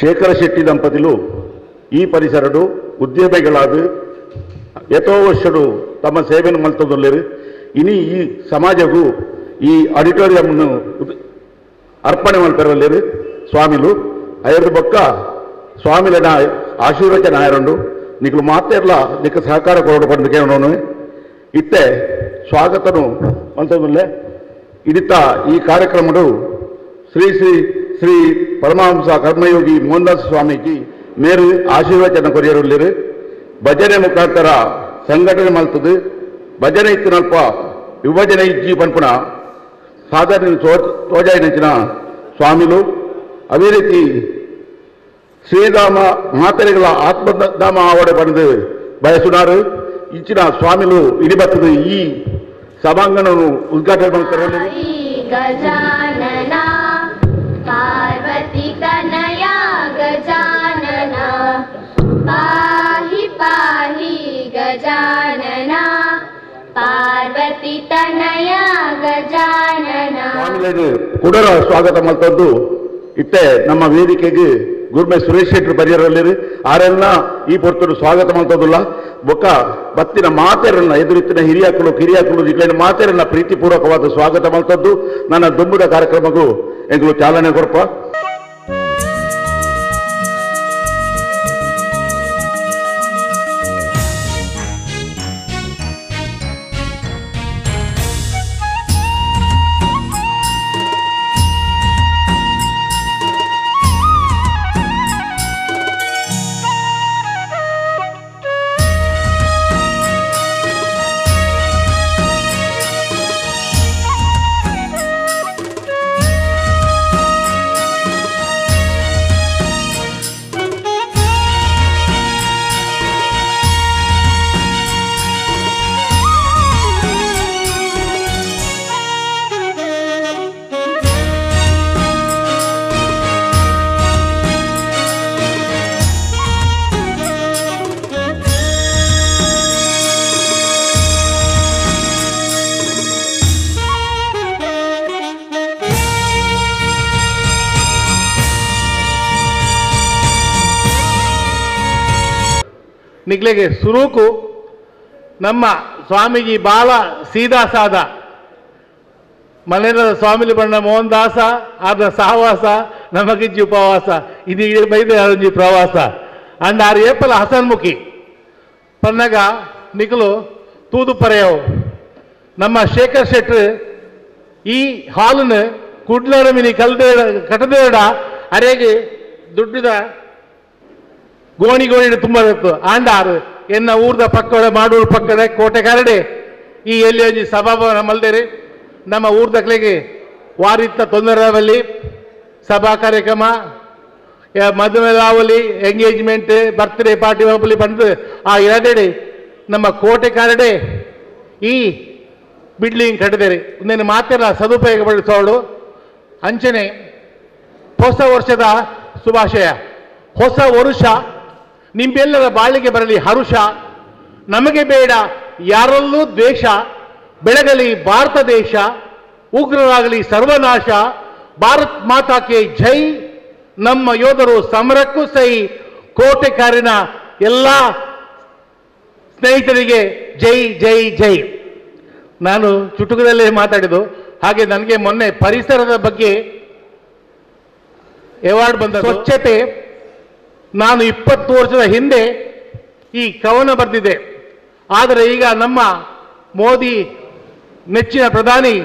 Shekhara Shetty ದಂಪತಿಲು ಈ ಪರಿಸರಡು ಉದ್ಯಮಿಗಳಾದ ಎತೋ ವರ್ಷಡು ತಮ್ಮ ಸೇವೆಯನ್ನು ಮಲ್ತೊಂದುಲ್ಲೆರ್. ಇನಿ ಈ ಸಮಾಜಗೂ ಈ ಆಡಿಟೋರಿಯಂನು ಅರ್ಪಣೆ ಮಲ್ಪೆರಲ್ಲೆರ್ ಸ್ವಾಮಿಲು. ಐರ್ದ ಬೊಕ್ಕ ಸ್ವಾಮಿಲೆನ ಆಶೀರ್ವಚನ ಆಯರುಂಡು. ನಿಕುಲು ಮಾತೆರ್ಲ ನಿಕ್ಕ ಸಹಕಾರ ಕೊರಡು ಪಂದ್ ಕೇಳೋನು. ಇತ್ತೆ ಸ್ವಾಗತನು ಮಲ್ತೊಂದುಲ್ಲೆ. ಇಡಿತ ಈ ಕಾರ್ಯಕ್ರಮಡು ಶ್ರೀ ಶ್ರೀ ಶ್ರೀ ಪರಮಹಂಸ ಕರ್ಮಯೋಗಿ ಮೋಹನ್ದಾಸ್ ಸ್ವಾಮೀಜಿ ಮೇರು ಆಶೀರ್ವಚನ ಕೊರಿಯರುಲ್ಲೆರ್. ಭಜನೆ ಮುಖಾಂತರ ಸಂಘಟನೆ ಮಲ್ತದು ಭಜನೆ ಇತ್ತಿನಲ್ಪ ವಿಭಜನೆ ಇಜ್ಜಿ ಪನ್ಪುನ ಸಾಧನೆ ತೋಜಾಯಿನಂಚಿನ ಸ್ವಾಮಿಲು. ಅದೇ ರೀತಿ ಶ್ರೀರಾಮ ಮಾತೆರೆಗಳ ಆತ್ಮಧಾಮ ಆವಡೆ ಬಂದು ಬಯಸುನಾರು. ಇಂಚಿನ ಸ್ವಾಮಿಲು ಇಡಿಬತ್ತದು ಈ ಸಭಾಂಗಣವನ್ನು ಉದ್ಘಾಟನೆ ಮಾಡ್ತಾರೆ. ಗಜಾನನ ಪಾರ್ವತಿ ತನಯ ಗಜಾನನ ಪಾಹಿ ಪಾಹಿ ಗಜಾನನ ಪಾರ್ವತಿ ತನಯ ಗಜಾನನ. ಸ್ವಾಮಿಗಳಿಗೆ ಕುಡರ ಸ್ವಾಗತ ಮಾಡ್ತದ್ದು. ಇತ್ತೆ ನಮ್ಮ ವೇದಿಕೆಗೆ ಗುರ್ಮೆ ಸುರೇಶ್ ಶೆಟ್ಟರು ಬರಿಯರಲ್ಲಿರಿ. ಆರೆಲ್ಲ ಈ ಪೊರ್ತರು ಸ್ವಾಗತ ಮಾಡ್ತದಲ್ಲ. ಬೊಕ್ಕ ಬತ್ತಿನ ಮಾತೆರನ್ನ ಎದುರಿತ್ತಿನ ಹಿರಿಯಾಕಲು ಕಿರಿಯಾಕಲು ಇಲ್ಲಿನ ಮಾತೆರನ್ನ ಪ್ರೀತಿಪೂರ್ವಕವಾದ ಸ್ವಾಗತ ಮಾಡ್ತದ್ದು. ನನ್ನ ದುಂಬುದ ಕಾರ್ಯಕ್ರಮಕ್ಕೂ ಎಂಗಳು ಚಾಲನೆ ಕೊರಪ. ನಿಕ್ಲೆಗೆ ಸುರೂಕು ನಮ್ಮ ಸ್ವಾಮೀಜಿ ಬಾಲ ಸೀದಾ ಸಾದ ಮನೆಯ ಸ್ವಾಮಿಲಿ ಬಣ್ಣ ಮೋಹನ್ ದಾಸ ಆದ ಸಹವಾಸ ನಮಗಿಜ್ಜಿ ಉಪವಾಸ ಇದು ಬೈದೆ ಅದೊಂಜಿ ಪ್ರವಾಸ ಅಂಡ್ ಆರು ಏಪಲ ಹಸನ್ಮುಖಿ ಪನ್ನಗ ನಿಕಲು ತೂದು ಪರೆಯವು. ನಮ್ಮ ಶೇಖರ್ ಶೆಟ್ರು ಈ ಹಾಲನ್ನು ಕುಡ್ಲರ ಮಿನಿ ಕಲ್ದೇಡ ಕಟದೇಡ ಅರೆಗೆ ದುಡ್ಡುದ ಗೋಣಿ ಗೋಣಿ ತುಂಬ ಇತ್ತು. ಆಂಡಾರು ಎನ್ನ ಊರ್ದ ಪಕ್ಕಡೆ ಮಾಡೂರು ಪಕ್ಕಡೆ ಕೋಟೆ ಕರಡೆ ಈ ಎಲ್ಲಿ ಒಂಜಿ ಸಭಾಭವನ ಮಲ್ದೇರಿ. ನಮ್ಮ ಊರ್ದಕ್ಲೆಗೆ ವಾರಿತ್ತ ತೊಂದರೆವಲ್ಲಿ ಸಭಾ ಕಾರ್ಯಕ್ರಮ ಮದುವೆ ಆವಲಿ engagement birthday party ಹೋಗಲಿ ಬಂದು ಆ ಎರಡೆಡೆ ನಮ್ಮ ಕೋಟೆ ಕರಡೆ ಈ ಬಿಲ್ಡಿಂಗ್ ಕಟ್ಟಿದೇರಿ. ಒಂದೇನು ಮಾತೆಲ್ಲ ಸದುಪಯೋಗ ಪಡಿಸೋಳು. ಅಂಚನೆ ಹೊಸ ವರ್ಷದ ಶುಭಾಶಯ. ಹೊಸ ವರುಷ ನಿಮ್ಮೆಲ್ಲರ ಬಾಳಿಗೆ ಬರಲಿ ಹರುಷ. ನಮಗೆ ಬೇಡ ಯಾರಲ್ಲೂ ದ್ವೇಷ. ಬೆಳಗಲಿ ಭಾರತ ದೇಶ, ಉಗ್ರರಾಗಲಿ ಸರ್ವನಾಶ. ಭಾರತ್ ಮಾತಾಕೆ ಜೈ. ನಮ್ಮ ಯೋಧರು ಸಮರಕ್ಕೂ ಸೈ. ಕೋಟೆಕಾರಿನ ಎಲ್ಲ ಸ್ನೇಹಿತರಿಗೆ ಜೈ ಜೈ ಜೈ. ನಾನು ಚುಟುಕದಲ್ಲೇ ಮಾತಾಡಿದ್ದು. ಹಾಗೆ ನನಗೆ ಮೊನ್ನೆ ಪರಿಸರದ ಬಗ್ಗೆ ಅವಾರ್ಡ್ ಬಂದ ಸ್ವಚ್ಛತೆ. ನಾನು 20 ವರ್ಷದ ಹಿಂದೆ ಈ ಕವನ ಬರೆದಿದ್ದೆ. ಆದರೆ ಈಗ ನಮ್ಮ ಮೋದಿ ನೆಚ್ಚಿನ ಪ್ರಧಾನಿ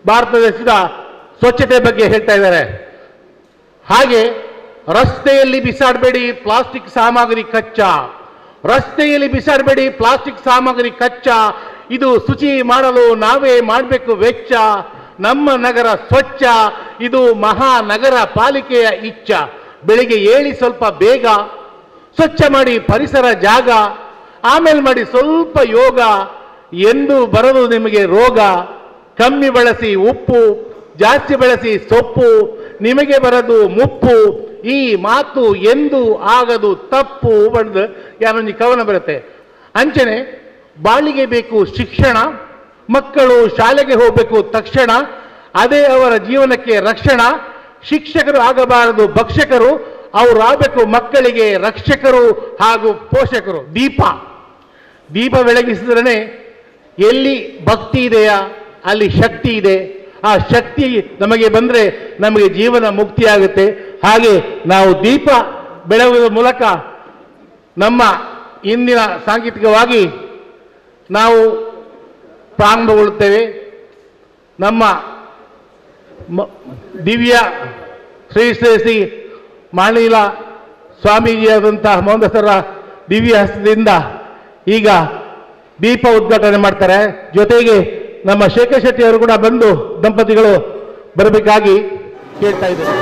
ಭಾರತ ದೇಶದ ಸ್ವಚ್ಛತೆ ಬಗ್ಗೆ ಹೇಳ್ತಾ ಇದ್ದಾರೆ. ಹಾಗೆ ರಸ್ತೆಯಲ್ಲಿ ಬಿಸಾಡಬೇಡಿ ಪ್ಲಾಸ್ಟಿಕ್ ಸಾಮಗ್ರಿ ಕಚ್ಚಾ, ರಸ್ತೆಯಲ್ಲಿ ಬಿಸಾಡಬೇಡಿ ಪ್ಲಾಸ್ಟಿಕ್ ಸಾಮಗ್ರಿ ಕಚ್ಚಾ, ಇದು ಶುಚಿ ಮಾಡಲು ನಾವೇ ಮಾಡಬೇಕು ವೆಚ್ಚ, ನಮ್ಮ ನಗರ ಸ್ವಚ್ಛ, ಇದು ಮಹಾನಗರ ಪಾಲಿಕೆಯ ಇಚ್ಛ. ಬೆಳಿಗ್ಗೆ ಏಳಿ ಸ್ವಲ್ಪ ಬೇಗ ಸ್ವಚ್ಛ ಮಾಡಿ ಪರಿಸರ ಜಾಗ, ಆಮೇಲೆ ಮಾಡಿ ಸ್ವಲ್ಪ ಯೋಗ, ಎಂದು ಬರದು ನಿಮಗೆ ರೋಗ. ಕಮ್ಮಿ ಬಳಸಿ ಉಪ್ಪು, ಜಾಸ್ತಿ ಬಳಸಿ ಸೊಪ್ಪು, ನಿಮಗೆ ಬರದು ಮುಪ್ಪು, ಈ ಮಾತು ಎಂದು ಆಗದು ತಪ್ಪು ಬಂದು ಯಾರೊಂದು ಕವನ ಬರುತ್ತೆ. ಅಂಚನೆ ಬಾಳಿಗೆ ಬೇಕು ಶಿಕ್ಷಣ, ಮಕ್ಕಳು ಶಾಲೆಗೆ ಹೋಗಬೇಕು ತಕ್ಷಣ, ಅದೇ ಅವರ ಜೀವನಕ್ಕೆ ರಕ್ಷಣಾ. ಶಿಕ್ಷಕರು ಆಗಬಾರದು ಭಕ್ಷಕರು, ಅವರಾಗಬೇಕು ಮಕ್ಕಳಿಗೆ ರಕ್ಷಕರು ಹಾಗೂ ಪೋಷಕರು. ದೀಪ ದೀಪ ಬೆಳಗಿಸಿದ್ರೆ ಎಲ್ಲಿ ಭಕ್ತಿ ಇದೆಯಾ ಅಲ್ಲಿ ಶಕ್ತಿ ಇದೆ. ಆ ಶಕ್ತಿ ನಮಗೆ ಬಂದರೆ ನಮಗೆ ಜೀವನ ಮುಕ್ತಿಯಾಗುತ್ತೆ. ಹಾಗೆ ನಾವು ದೀಪ ಬೆಳಗುವ ಮೂಲಕ ನಮ್ಮ ಇಂದಿನ ಸಾಂಕೇತಿಕವಾಗಿ ನಾವು ಪ್ರಾರಂಭಗೊಳ್ಳುತ್ತೇವೆ. ನಮ್ಮ ದಿವ್ಯ ಶ್ರೀ ಶ್ರೀ ಶ್ರೀ ಮಾಣಿಲ ಸ್ವಾಮೀಜಿಯಾದಂತಹ ಮೋಹನದಾಸರ ದಿವ್ಯ ಹಸ್ತದಿಂದ ಈಗ ದೀಪ ಉದ್ಘಾಟನೆ ಮಾಡ್ತಾರೆ. ಜೊತೆಗೆ ನಮ್ಮ ಶೇಖರ್ ಶೆಟ್ಟಿ ಅವರು ಕೂಡ ಬಂದು ದಂಪತಿಗಳು ಬರಬೇಕಾಗಿ ಕೇಳ್ತಾ ಇದ್ದಾರೆ.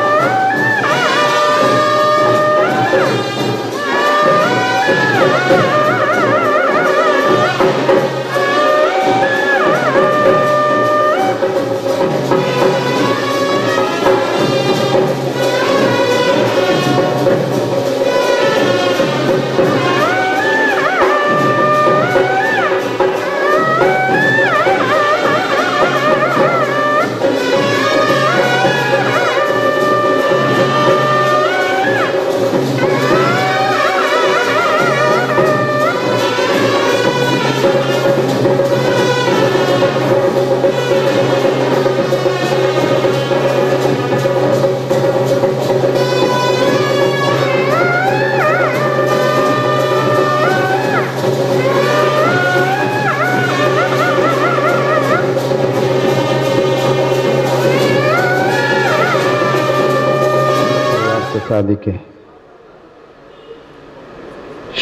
ಸಾಧಿಕೆ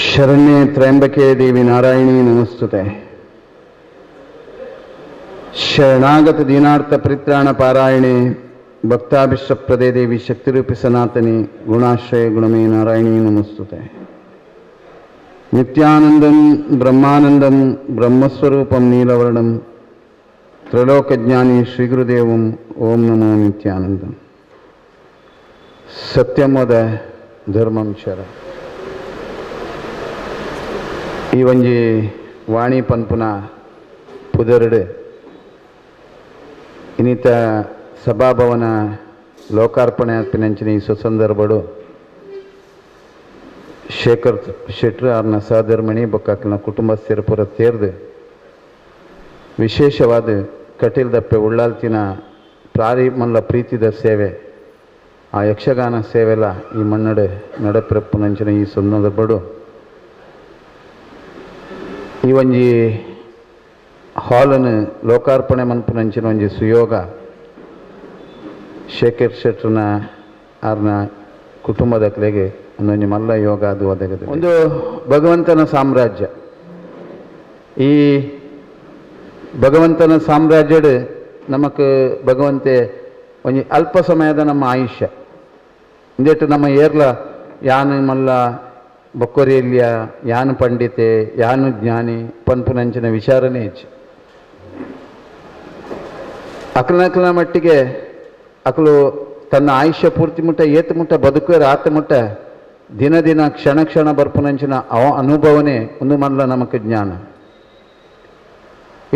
ಶರಣ್ಯೇ ತ್ರ್ಯಂಬಕೆ ದೇವಿ ನಾರಾಯಣಿ ನಮಸ್ತುತೆ. ಶರಣಾಗತ ದೀನಾರ್ಥ ಪರಿತ್ರಾಣ ಪಾರಾಯಣೆ ಭಕ್ತಾಭಿಷ್ಟಪ್ರದೇ ದೇವಿ ಶಕ್ತಿರೂಪಿ ಸನಾತನಿ ಗುಣಾಶ್ರಯ ಗುಣಮೇ ನಾರಾಯಣಿ ನಮಸ್ತುತೆ. ನಿತ್ಯಾನಂದಂ ಬ್ರಹ್ಮಾನಂದಂ ಬ್ರಹ್ಮಸ್ವರೂಪಂ ನೀಲವರ್ಣಂ ತ್ರಿಲೋಕಜ್ಞಾನಿ ಶ್ರೀಗುರುದೇವಂ ಓಂ ನಮೋ ನಿತ್ಯಾನಂದಂ. ಸತ್ಯಮದ ಧರ್ಮಂ ಚರ. ಈ ಒಂಜಿ ವಾಣಿ ಪನ್ಪುನ ಪುದರ್ಡು ಇನ್ನಿತ ಸಭಾಭವನ ಲೋಕಾರ್ಪಣೆ ಆತ್ಪಿನಂಚಿನ ಈ ಸುಸಂದರ್ಭಡು ಶೇಖರ್ ಶೆಟ್ರು ಆರ್ನ ಸಹಧರ್ಮಣಿ ಬೊಕ್ಕಾಕಿನ ಕುಟುಂಬಸ್ಥರ ಪೂರ ತೇರ್ದು ವಿಶೇಷವಾದ ಕಟೀಲ್ ದಪ್ಪೆ ಉಳ್ಳಾಲ್ತಿನ ಪ್ರಾರಿಮಲ್ಲ ಪ್ರೀತಿದ ಸೇವೆ ಆ ಯಕ್ಷಗಾನ ಸೇವೆಲ್ಲ ಈ ಮನ್ನಡೆ ನಡಪ್ರಪ್ಪನಂಚಿನ ಈ ಸಂದರ್ಭಡು ಈ ಒಂಜಿ ಹಾಲನ್ನು ಲೋಕಾರ್ಪಣೆ ಮನ್ಪುನಂಚಿನ ಒಂಜಿ ಸುಯೋಗ ಶೇಖರ್ ಶೆಟ್ರನ ಆರ್ನ ಕುಟುಂಬದ ಕಲೆಗೆ ಒಂದೊಂಜಿ ಮಲ್ಲ ಯೋಗ ಅದು ಒದಗದೆ. ಒಂದು ಭಗವಂತನ ಸಾಮ್ರಾಜ್ಯ. ಈ ಭಗವಂತನ ಸಾಮ್ರಾಜ್ಯಡು ನಮಕ್ ಭಗವಂತೆ ಒಂಜಿ ಅಲ್ಪ ಸಮಯದ ನಮ್ಮ ಆಯುಷ್ಯ ಇಂದೆಟ್ಟು ನಮ್ಮ ಏರ್ಲ ಯಾನು ಮಲ್ಲ ಬೊಕ್ಕೊರಿಯಲ್ಲಿಯ ಯಾನು ಪಂಡಿತೆ ಯಾನು ಜ್ಞಾನಿ ಪನ್ಪುನಂಚಿನ ವಿಚಾರನೇ ಹೆಚ್ಚು. ಅಕಲನಕಲನ ಮಟ್ಟಿಗೆ ಅಕಲು ತನ್ನ ಆಯುಷ್ಯ ಪೂರ್ತಿ ಮುಟ್ಟ ಏತು ಮುಟ್ಟ ಬದುಕುವ ಆತ ಮುಟ್ಟ ದಿನ ದಿನ ಕ್ಷಣ ಕ್ಷಣ ಬರ್ಪುನಂಚಿನ ಅನುಭವನೇ ಒಂದು ಮಲ್ಲ ನಮಕ್ ಜ್ಞಾನ.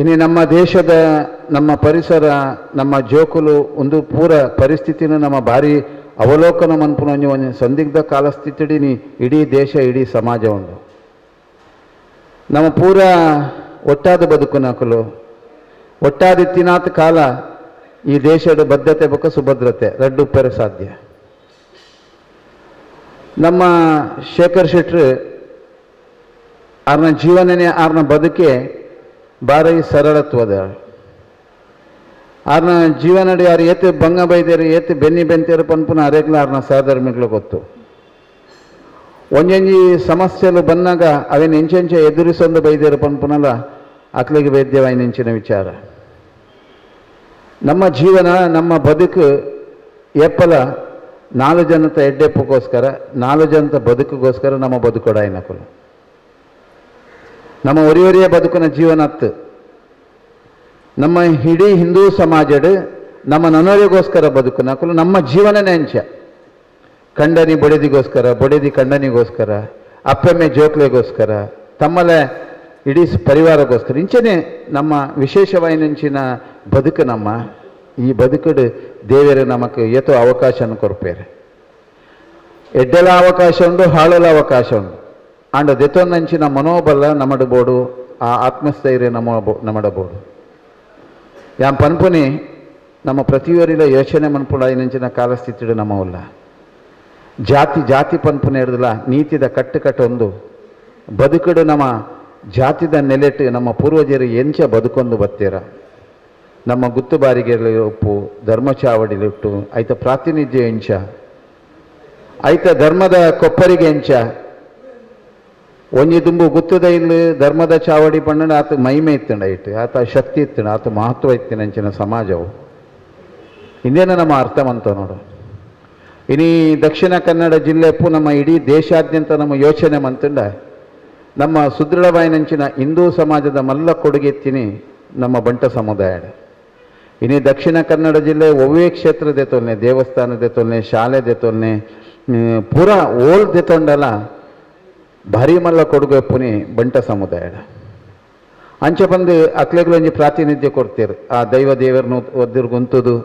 ಇನ್ನು ನಮ್ಮ ದೇಶದ ನಮ್ಮ ಪರಿಸರ ನಮ್ಮ ಜೋಕುಲು ಒಂದು ಪೂರ ಪರಿಸ್ಥಿತಿನ ನಮ್ಮ ಭಾರಿ ಅವಲೋಕನ ಮನ್ಪುನ ಒಂದು ಸಂದಿಗ್ಧ ಕಾಲಸ್ಥಿತಿಡಿ ಇಡೀ ದೇಶ ಇಡೀ ಸಮಾಜ ಒಂದು ನಮ್ಮ ಪೂರ ಒಟ್ಟಾದ ಬದುಕು ನಕಲು ಒಟ್ಟಾದ ತಿನಾತ ಕಾಲ ಈ ದೇಶದ ಬದ್ಧತೆ ಬೊಕ್ಕ ಸುಭದ್ರತೆ ರಡ್ಡು ಪೆರೆ ಸಾಧ್ಯ. ನಮ್ಮ ಶೇಖರ್ ಶೆಟ್ರು ಆರ್ನ ಜೀವನನೇ ಆರ್ನ ಬದುಕೆ ಭಾರಿ ಸರಳತ್ವದ. ಆರ್ನ ಜೀವನಡಿ ಯಾರು ಏತು ಬಂಗ ಬೈದೇರು ಏತು ಬೆನ್ನಿ ಬೆಂತೇರು ಪನ್ಪುನ ಅರೇಗ್ಲ ಆರ್ನ ಸಹಧರ್ಮಿಗಳು ಗೊತ್ತು. ಒಂಜೊಂಜಿ ಸಮಸ್ಯೆಲು ಬಂದಾಗ ಅವೇನು ಎಂಚೆಂಚೆ ಎದುರಿಸೊಂದು ಬೈದೇರು ಪನ್ಪುನಲ್ಲ ಅಕ್ಲಿಗೆ ವೇದ್ಯವಾಯಿನೆಂಚಿನ ವಿಚಾರ. ನಮ್ಮ ಜೀವನ ನಮ್ಮ ಬದುಕು ಏಪಲ ನಾಲು ಜನತ ಎಡ್ಡೆಪ್ಪಕ್ಕೋಸ್ಕರ ನಾಲು ಜನತ ಬದುಕಿಗೋಸ್ಕರ ನಮ್ಮ ಬದುಕೊಡಾಯಿನಕುಲು ನಮ್ಮ ಒರಿಯೊರಿಯ ಬದುಕಿನ ಜೀವನ ಅತ್ತು. ನಮ್ಮ ಇಡೀ ಹಿಂದೂ ಸಮಾಜಡ್ ನಮ್ಮ ನನೋರಿಗೋಸ್ಕರ ಬದುಕು ನಕಲು ನಮ್ಮ ಜೀವನನೇ ಅಂಚ. ಕಂಡನಿ ಬೊಡೆದಿಗೋಸ್ಕರ, ಬೊಡೆದಿ ಕಂಡನಿಗೋಸ್ಕರ, ಅಪ್ಪೆಮ್ಮೆ ಜೋಕ್ಲೆಗೋಸ್ಕರ, ತಮ್ಮಲೆ ಇಡೀ ಪರಿವಾರಗೋಸ್ಕರ ಇಂಚನೆ ನಮ್ಮ ವಿಶೇಷವಾಯಿನಂಚಿನ ಬದುಕು. ನಮ್ಮ ಈ ಬದುಕುಡು ದೇವರು ನಮಕ್ ಏತೋ ಅವಕಾಶನ ಕೊರ್ಪೇರು. ಎಡ್ಡೆಲ ಅವಕಾಶ ಉಂಡು, ಹಾಳಲ ಅವಕಾಶ ಉಂಡು. ಆಂಡ ದೆತೊನ್ನಂಚಿನ ಮನೋಬಲ ನಮಡಬೋಡು, ಆ ಆತ್ಮಸ್ಥೈರ್ಯ ನಮಡಬೋಡು. ಯಾನ್ ಪನ್ಪುನಿ ನಮ್ಮ ಪ್ರತಿಯೊರಿಲ ಯೋಚನೆ ಮನ್ಪುಡಾಯಿನಂಚಿನ ಕಾಲಸ್ಥಿತಿಡು ನಮ್ಮವಲ್ಲ. ಜಾತಿ ಜಾತಿ ಪನ್ಪುನ ಹಿಡ್ದಲ ನೀತಿದ ಕಟ್ಟುಕಟ್ಟೊಂದು ಬದುಕಡು ನಮ್ಮ ಜಾತಿದ ನೆಲೆಟ್ಟು ನಮ್ಮ ಪೂರ್ವಜರು ಎಂಚ ಬದುಕೊಂದು ಬತ್ತೀರ. ನಮ್ಮ ಗುತ್ತುಬಾರಿಗೆ ಉಪ್ಪು ಧರ್ಮಚಾವಡಿಲಿಟ್ಟು ಐತ ಪ್ರಾತಿನಿಧ್ಯ ಎಂಚ, ಐತ ಧರ್ಮದ ಕೊಪ್ಪರಿಗೆ ಎಂಚ, ಒಂಜಿ ದುಂಬು ಗುತ್ತದ ಇಲ್ಲಿ ಧರ್ಮದ ಚಾವಡಿ ಪಂಡ ಆತ ಮಹಿಮೆ ಇತ್ತಂಡ ಇಟ್ಟು, ಆತ ಶಕ್ತಿ ಇತ್ತಂಡ, ಆತ ಮಹತ್ವ ಇತ್ತಿನ ಸಮಾಜವು ಇಂದೇನ ನಮ್ಮ ಅರ್ಥ ಮಂತ ನೋಡು. ಇನಿ ದಕ್ಷಿಣ ಕನ್ನಡ ಜಿಲ್ಲೆಪ್ಪು ನಮ್ಮ ಇಡೀ ದೇಶಾದ್ಯಂತ ನಮ್ಮ ಯೋಚನೆ ಮಂತಂಡ ನಮ್ಮ ಸುದೃಢವಾಯಿನಂಚಿನ ಹಿಂದೂ ಸಮಾಜದ ಮಲ್ಲ ಕೊಡುಗೆ ಎತ್ತೀನಿ ನಮ್ಮ ಬಂಟ ಸಮುದಾಯ. ಇನಿ ದಕ್ಷಿಣ ಕನ್ನಡ ಜಿಲ್ಲೆ ಒವ್ವೇ ಕ್ಷೇತ್ರದೇ ತೊಲ್ನೆ, ದೇವಸ್ಥಾನದೇ ತೊಲ್ನೆ, ಶಾಲೆದೇ ತೊಲ್ನೆ, ಪೂರಾ ಓಲ್ ದೆತೊಂಡಲ ಭಾರಿ ಮಲ್ಲ ಕೊಡುಗೆ ಪುನಿ ಬಂಟ ಸಮುದಾಯ. ಅಂಚೆ ಬಂದು ಅಕ್ಲೆಗಳೊಂಜಿ ಪ್ರಾತಿನಿಧ್ಯ ಕೊಡ್ತೀರಿ. ಆ ದೈವ ದೇವರನ್ನು ಒದ್ದಿರ್ಗುಂತದು,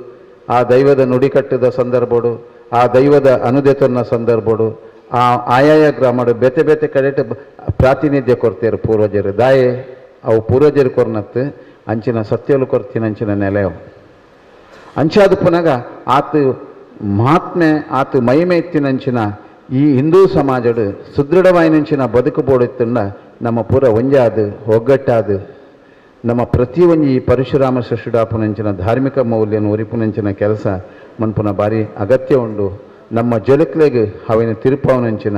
ಆ ದೈವದ ನುಡಿಕಟ್ಟದ ಸಂದರ್ಭಡು, ಆ ದೈವದ ಅನುದೆತೊನ್ನ ಸಂದರ್ಭಡು, ಆ ಆಯಾಯ ಗ್ರಾಮಡು ಬೇತೆ ಬೇತೆ ಕಡೆ ಪ್ರಾತಿನಿಧ್ಯ ಕೊಡ್ತೀರಿ ಪೂರ್ವಜರು. ದಾಯೆ ಅವು ಪೂರ್ವಜರು ಕೊರ್ನತ್ತು ಅಂಚಿನ ಸತ್ಯಲು ಕೊರ್ತಿನ ಅಂಚಿನ ನೆಲೆಯವು. ಅಂಚಾದ ಪುನಗ ಆತ ಮಹಾತ್ಮೆ ಆತ ಮಹಿಮೆ ಇತ್ತಿನಂಚಿನ ಈ ಹಿಂದೂ ಸಮಾಜಡು ಸುದೃಢವಾಯಿನಂಚಿನ ಬದುಕು ಬೋಡಿತ್ತಂಡ ನಮ್ಮ ಪೂರ ಒಂಜಾದು ಒಗ್ಗಟ್ಟಾದು ನಮ್ಮ ಪ್ರತಿ ಒಂಜಿ ಪರಶುರಾಮ ಸೃಷ್ಟಿಡಾಪುನಂಚಿನ ಧಾರ್ಮಿಕ ಮೌಲ್ಯನ ಒರಿಪುನಂಚಿನ ಕೆಲಸ ಮನ್ಪುನ ಭಾರಿ ಅಗತ್ಯ ಉಂಡು. ನಮ್ಮ ಜೊಲಕ್ಲೆಗ್ ಅವಿನ ತಿರುಪಾವನಂಚಿನ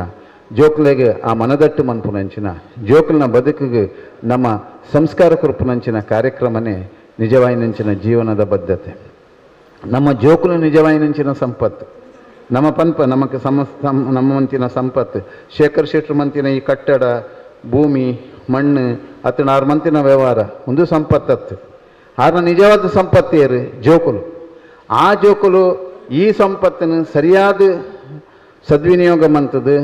ಜೋಕ್ಲೆಗ್ ಆ ಮನದಟ್ಟು ಮನ್ಪುನಂಚಿನ ಜೋಕ್ಲನ ಬದುಕಿಗೆ ನಮ್ಮ ಸಂಸ್ಕಾರ ಕೊರ್ಪುನಂಚಿನ ಕಾರ್ಯಕ್ರಮನೇ ನಿಜವಾಯಿನಂಚಿನ ಜೀವನದ ಬದ್ಧತೆ. ನಮ್ಮ ಜೋಕುಲು ನಿಜವಾಯಿನಂಚಿನ ಸಂಪತ್ತು, ನಮ್ಮ ಪನ್ಪ ನಮಕ್ ನಮ್ಮ ಮಂತಿನ ಸಂಪತ್ತು. ಶೇಖರ್ ಶೆಟ್ರು ಮಂತಿನ ಈ ಕಟ್ಟಡ ಭೂಮಿ ಮಣ್ಣು ಅತನ ಆರು ಮಂತಿನ ವ್ಯವಹಾರ ಒಂದು ಸಂಪತ್ತತ್ತು. ಆರ್ನ ನಿಜವಾದ ಸಂಪತ್ತು ಏರು ಜೋಕುಲು. ಆ ಜೋಕುಲು ಈ ಸಂಪತ್ತನ್ನು ಸರಿಯಾದ ಸದ್ವಿನಿಯೋಗ ಮಂತದ್ದು,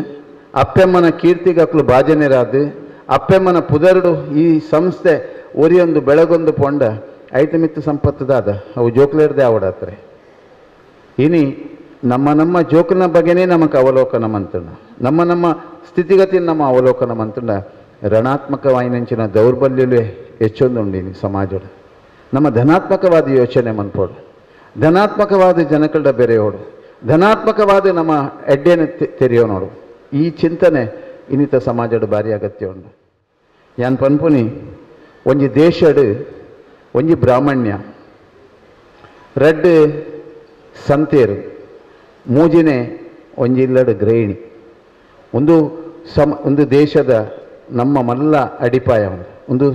ಅಪ್ಪೆಮ್ಮನ ಕೀರ್ತಿಗಕ್ಲು ಭಾಜನೆರಾದು, ಅಪ್ಪೆಮ್ಮನ ಪುದರುಡು ಈ ಸಂಸ್ಥೆ ಒರಿಯೊಂದು ಬೆಳಗೊಂದು ಪೊಂಡ ಐತ ಮಿತ್ತು ಸಂಪತ್ತದಾದ ಅವು ಜೋಕ್ಲೇರ್ದೆ ಆವಡಾತ್ರೆ. ಇನಿ ನಮ್ಮ ನಮ್ಮ ಜೋಕನ ಬಗ್ಗೆನೇ ನಮಗೆ ಅವಲೋಕನ ಮಂತಂಡ, ನಮ್ಮ ನಮ್ಮ ಸ್ಥಿತಿಗತಿ ನಮ್ಮ ಅವಲೋಕನ ಮಂತಂಡ ರಣಾತ್ಮಕವಾಯಿನಂಚಿನ ದೌರ್ಬಲ್ಯಲೇ ಹೆಚ್ಚೊಂದುಂಡಿನಿ ಸಮಾಜದ. ನಮ್ಮ ಧನಾತ್ಮಕವಾದ ಯೋಚನೆ ಮನ್ಪೋಡು, ಧನಾತ್ಮಕವಾದ ಜನಕಳ್ಡ ಬೆರೆಯೋಡು, ಧನಾತ್ಮಕವಾದ ನಮ್ಮ ಎಡ್ಡೆನ ತೆರೆಯೋ ನೋಡು. ಈ ಚಿಂತನೆ ಇನ್ನಿತ ಸಮಾಜದ ಭಾರಿ ಅಗತ್ಯ ಉಂಡು. ಯಾನ್ ಪನ್ಪುನಿ ಒಂಜಿ ದೇಶಡು ಒಂಜಿ ಬ್ರಾಹ್ಮಣ್ಯ, ರಡ್ಡು ಸಂತೇರು, ಮೂಜಿನೇ ಒಂಜಿ ಇಲ್ಲಡು ಗೃಹಿಣಿ. ಒಂದು ಒಂದು ದೇಶದ ನಮ್ಮ ಮಲ್ಲ ಅಡಿಪಾಯ ಒಂದು ಒಂದು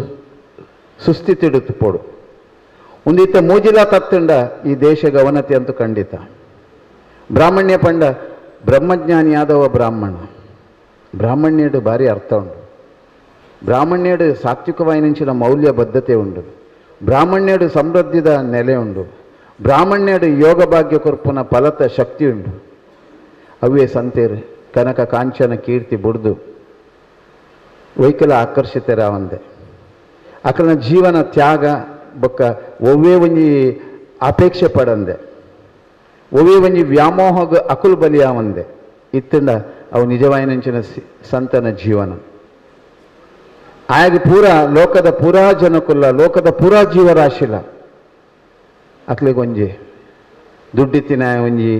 ಸುಸ್ಥಿತಿಡುತ್ತು ಪೋಡು. ಒಂದಿತ್ತ ಮೂಜಿಲ ತತ್ತಂಡ ಈ ದೇಶ ಗವನತಿ ಅಂತೂ ಖಂಡಿತ. ಬ್ರಾಹ್ಮಣ್ಯ ಪಂಡ ಬ್ರಹ್ಮಜ್ಞಾನಿಯಾದವ ಬ್ರಾಹ್ಮಣ. ಬ್ರಾಹ್ಮಣ್ಯಡು ಭಾರಿ ಅರ್ಥ ಉಂಟು. ಬ್ರಾಹ್ಮಣ್ಯಡು ಸಾತ್ವಿಕವಾಯಿನಂಚಿನ ಮೌಲ್ಯ ಬದ್ಧತೆ ಉಂಡು. ಬ್ರಾಹ್ಮಣ್ಯಡು ಸಮೃದ್ಧಿದ ನೆಲೆ ಉಂಡು. ಬ್ರಾಹ್ಮಣ್ಯಡು ಯೋಗ ಭಾಗ್ಯ ಕೊರ್ಪುನ ಫಲತ ಶಕ್ತಿ ಉಂಡು. ಅವೇ ಸಂತೇರು ಕನಕ ಕಾಂಚನ ಕೀರ್ತಿ ಬುಡ್ದು ವೈಕಲ ಆಕರ್ಷಿತರಾವಂದೆ ಅಕಲನ ಜೀವನ ತ್ಯಾಗ ಬೊಕ್ಕ ಒವ್ವೇ ಒಂಜಿ ಅಪೇಕ್ಷೆ ಪಡಂದೆ ಒವ್ವೇ ಒಂಜಿ ವ್ಯಾಮೋಹಗ ಅಕುಲು ಬಲಿಯಾವಂದೆ ಇತ್ತಂಡ ಅವು ನಿಜವಾಯಿನಂಚಿನ ಸಂತನ ಜೀವನ. ಆಯಾಗ ಪೂರಾ ಲೋಕದ ಪೂರಾ ಜನಕುಲ್ಲ ಲೋಕದ ಪೂರಾ ಜೀವರಾಶಿಲ ಅಕ್ಲಿಗೊಂಜಿ ದುಡ್ಡಿತ್ತಿನ ಒಂಜಿ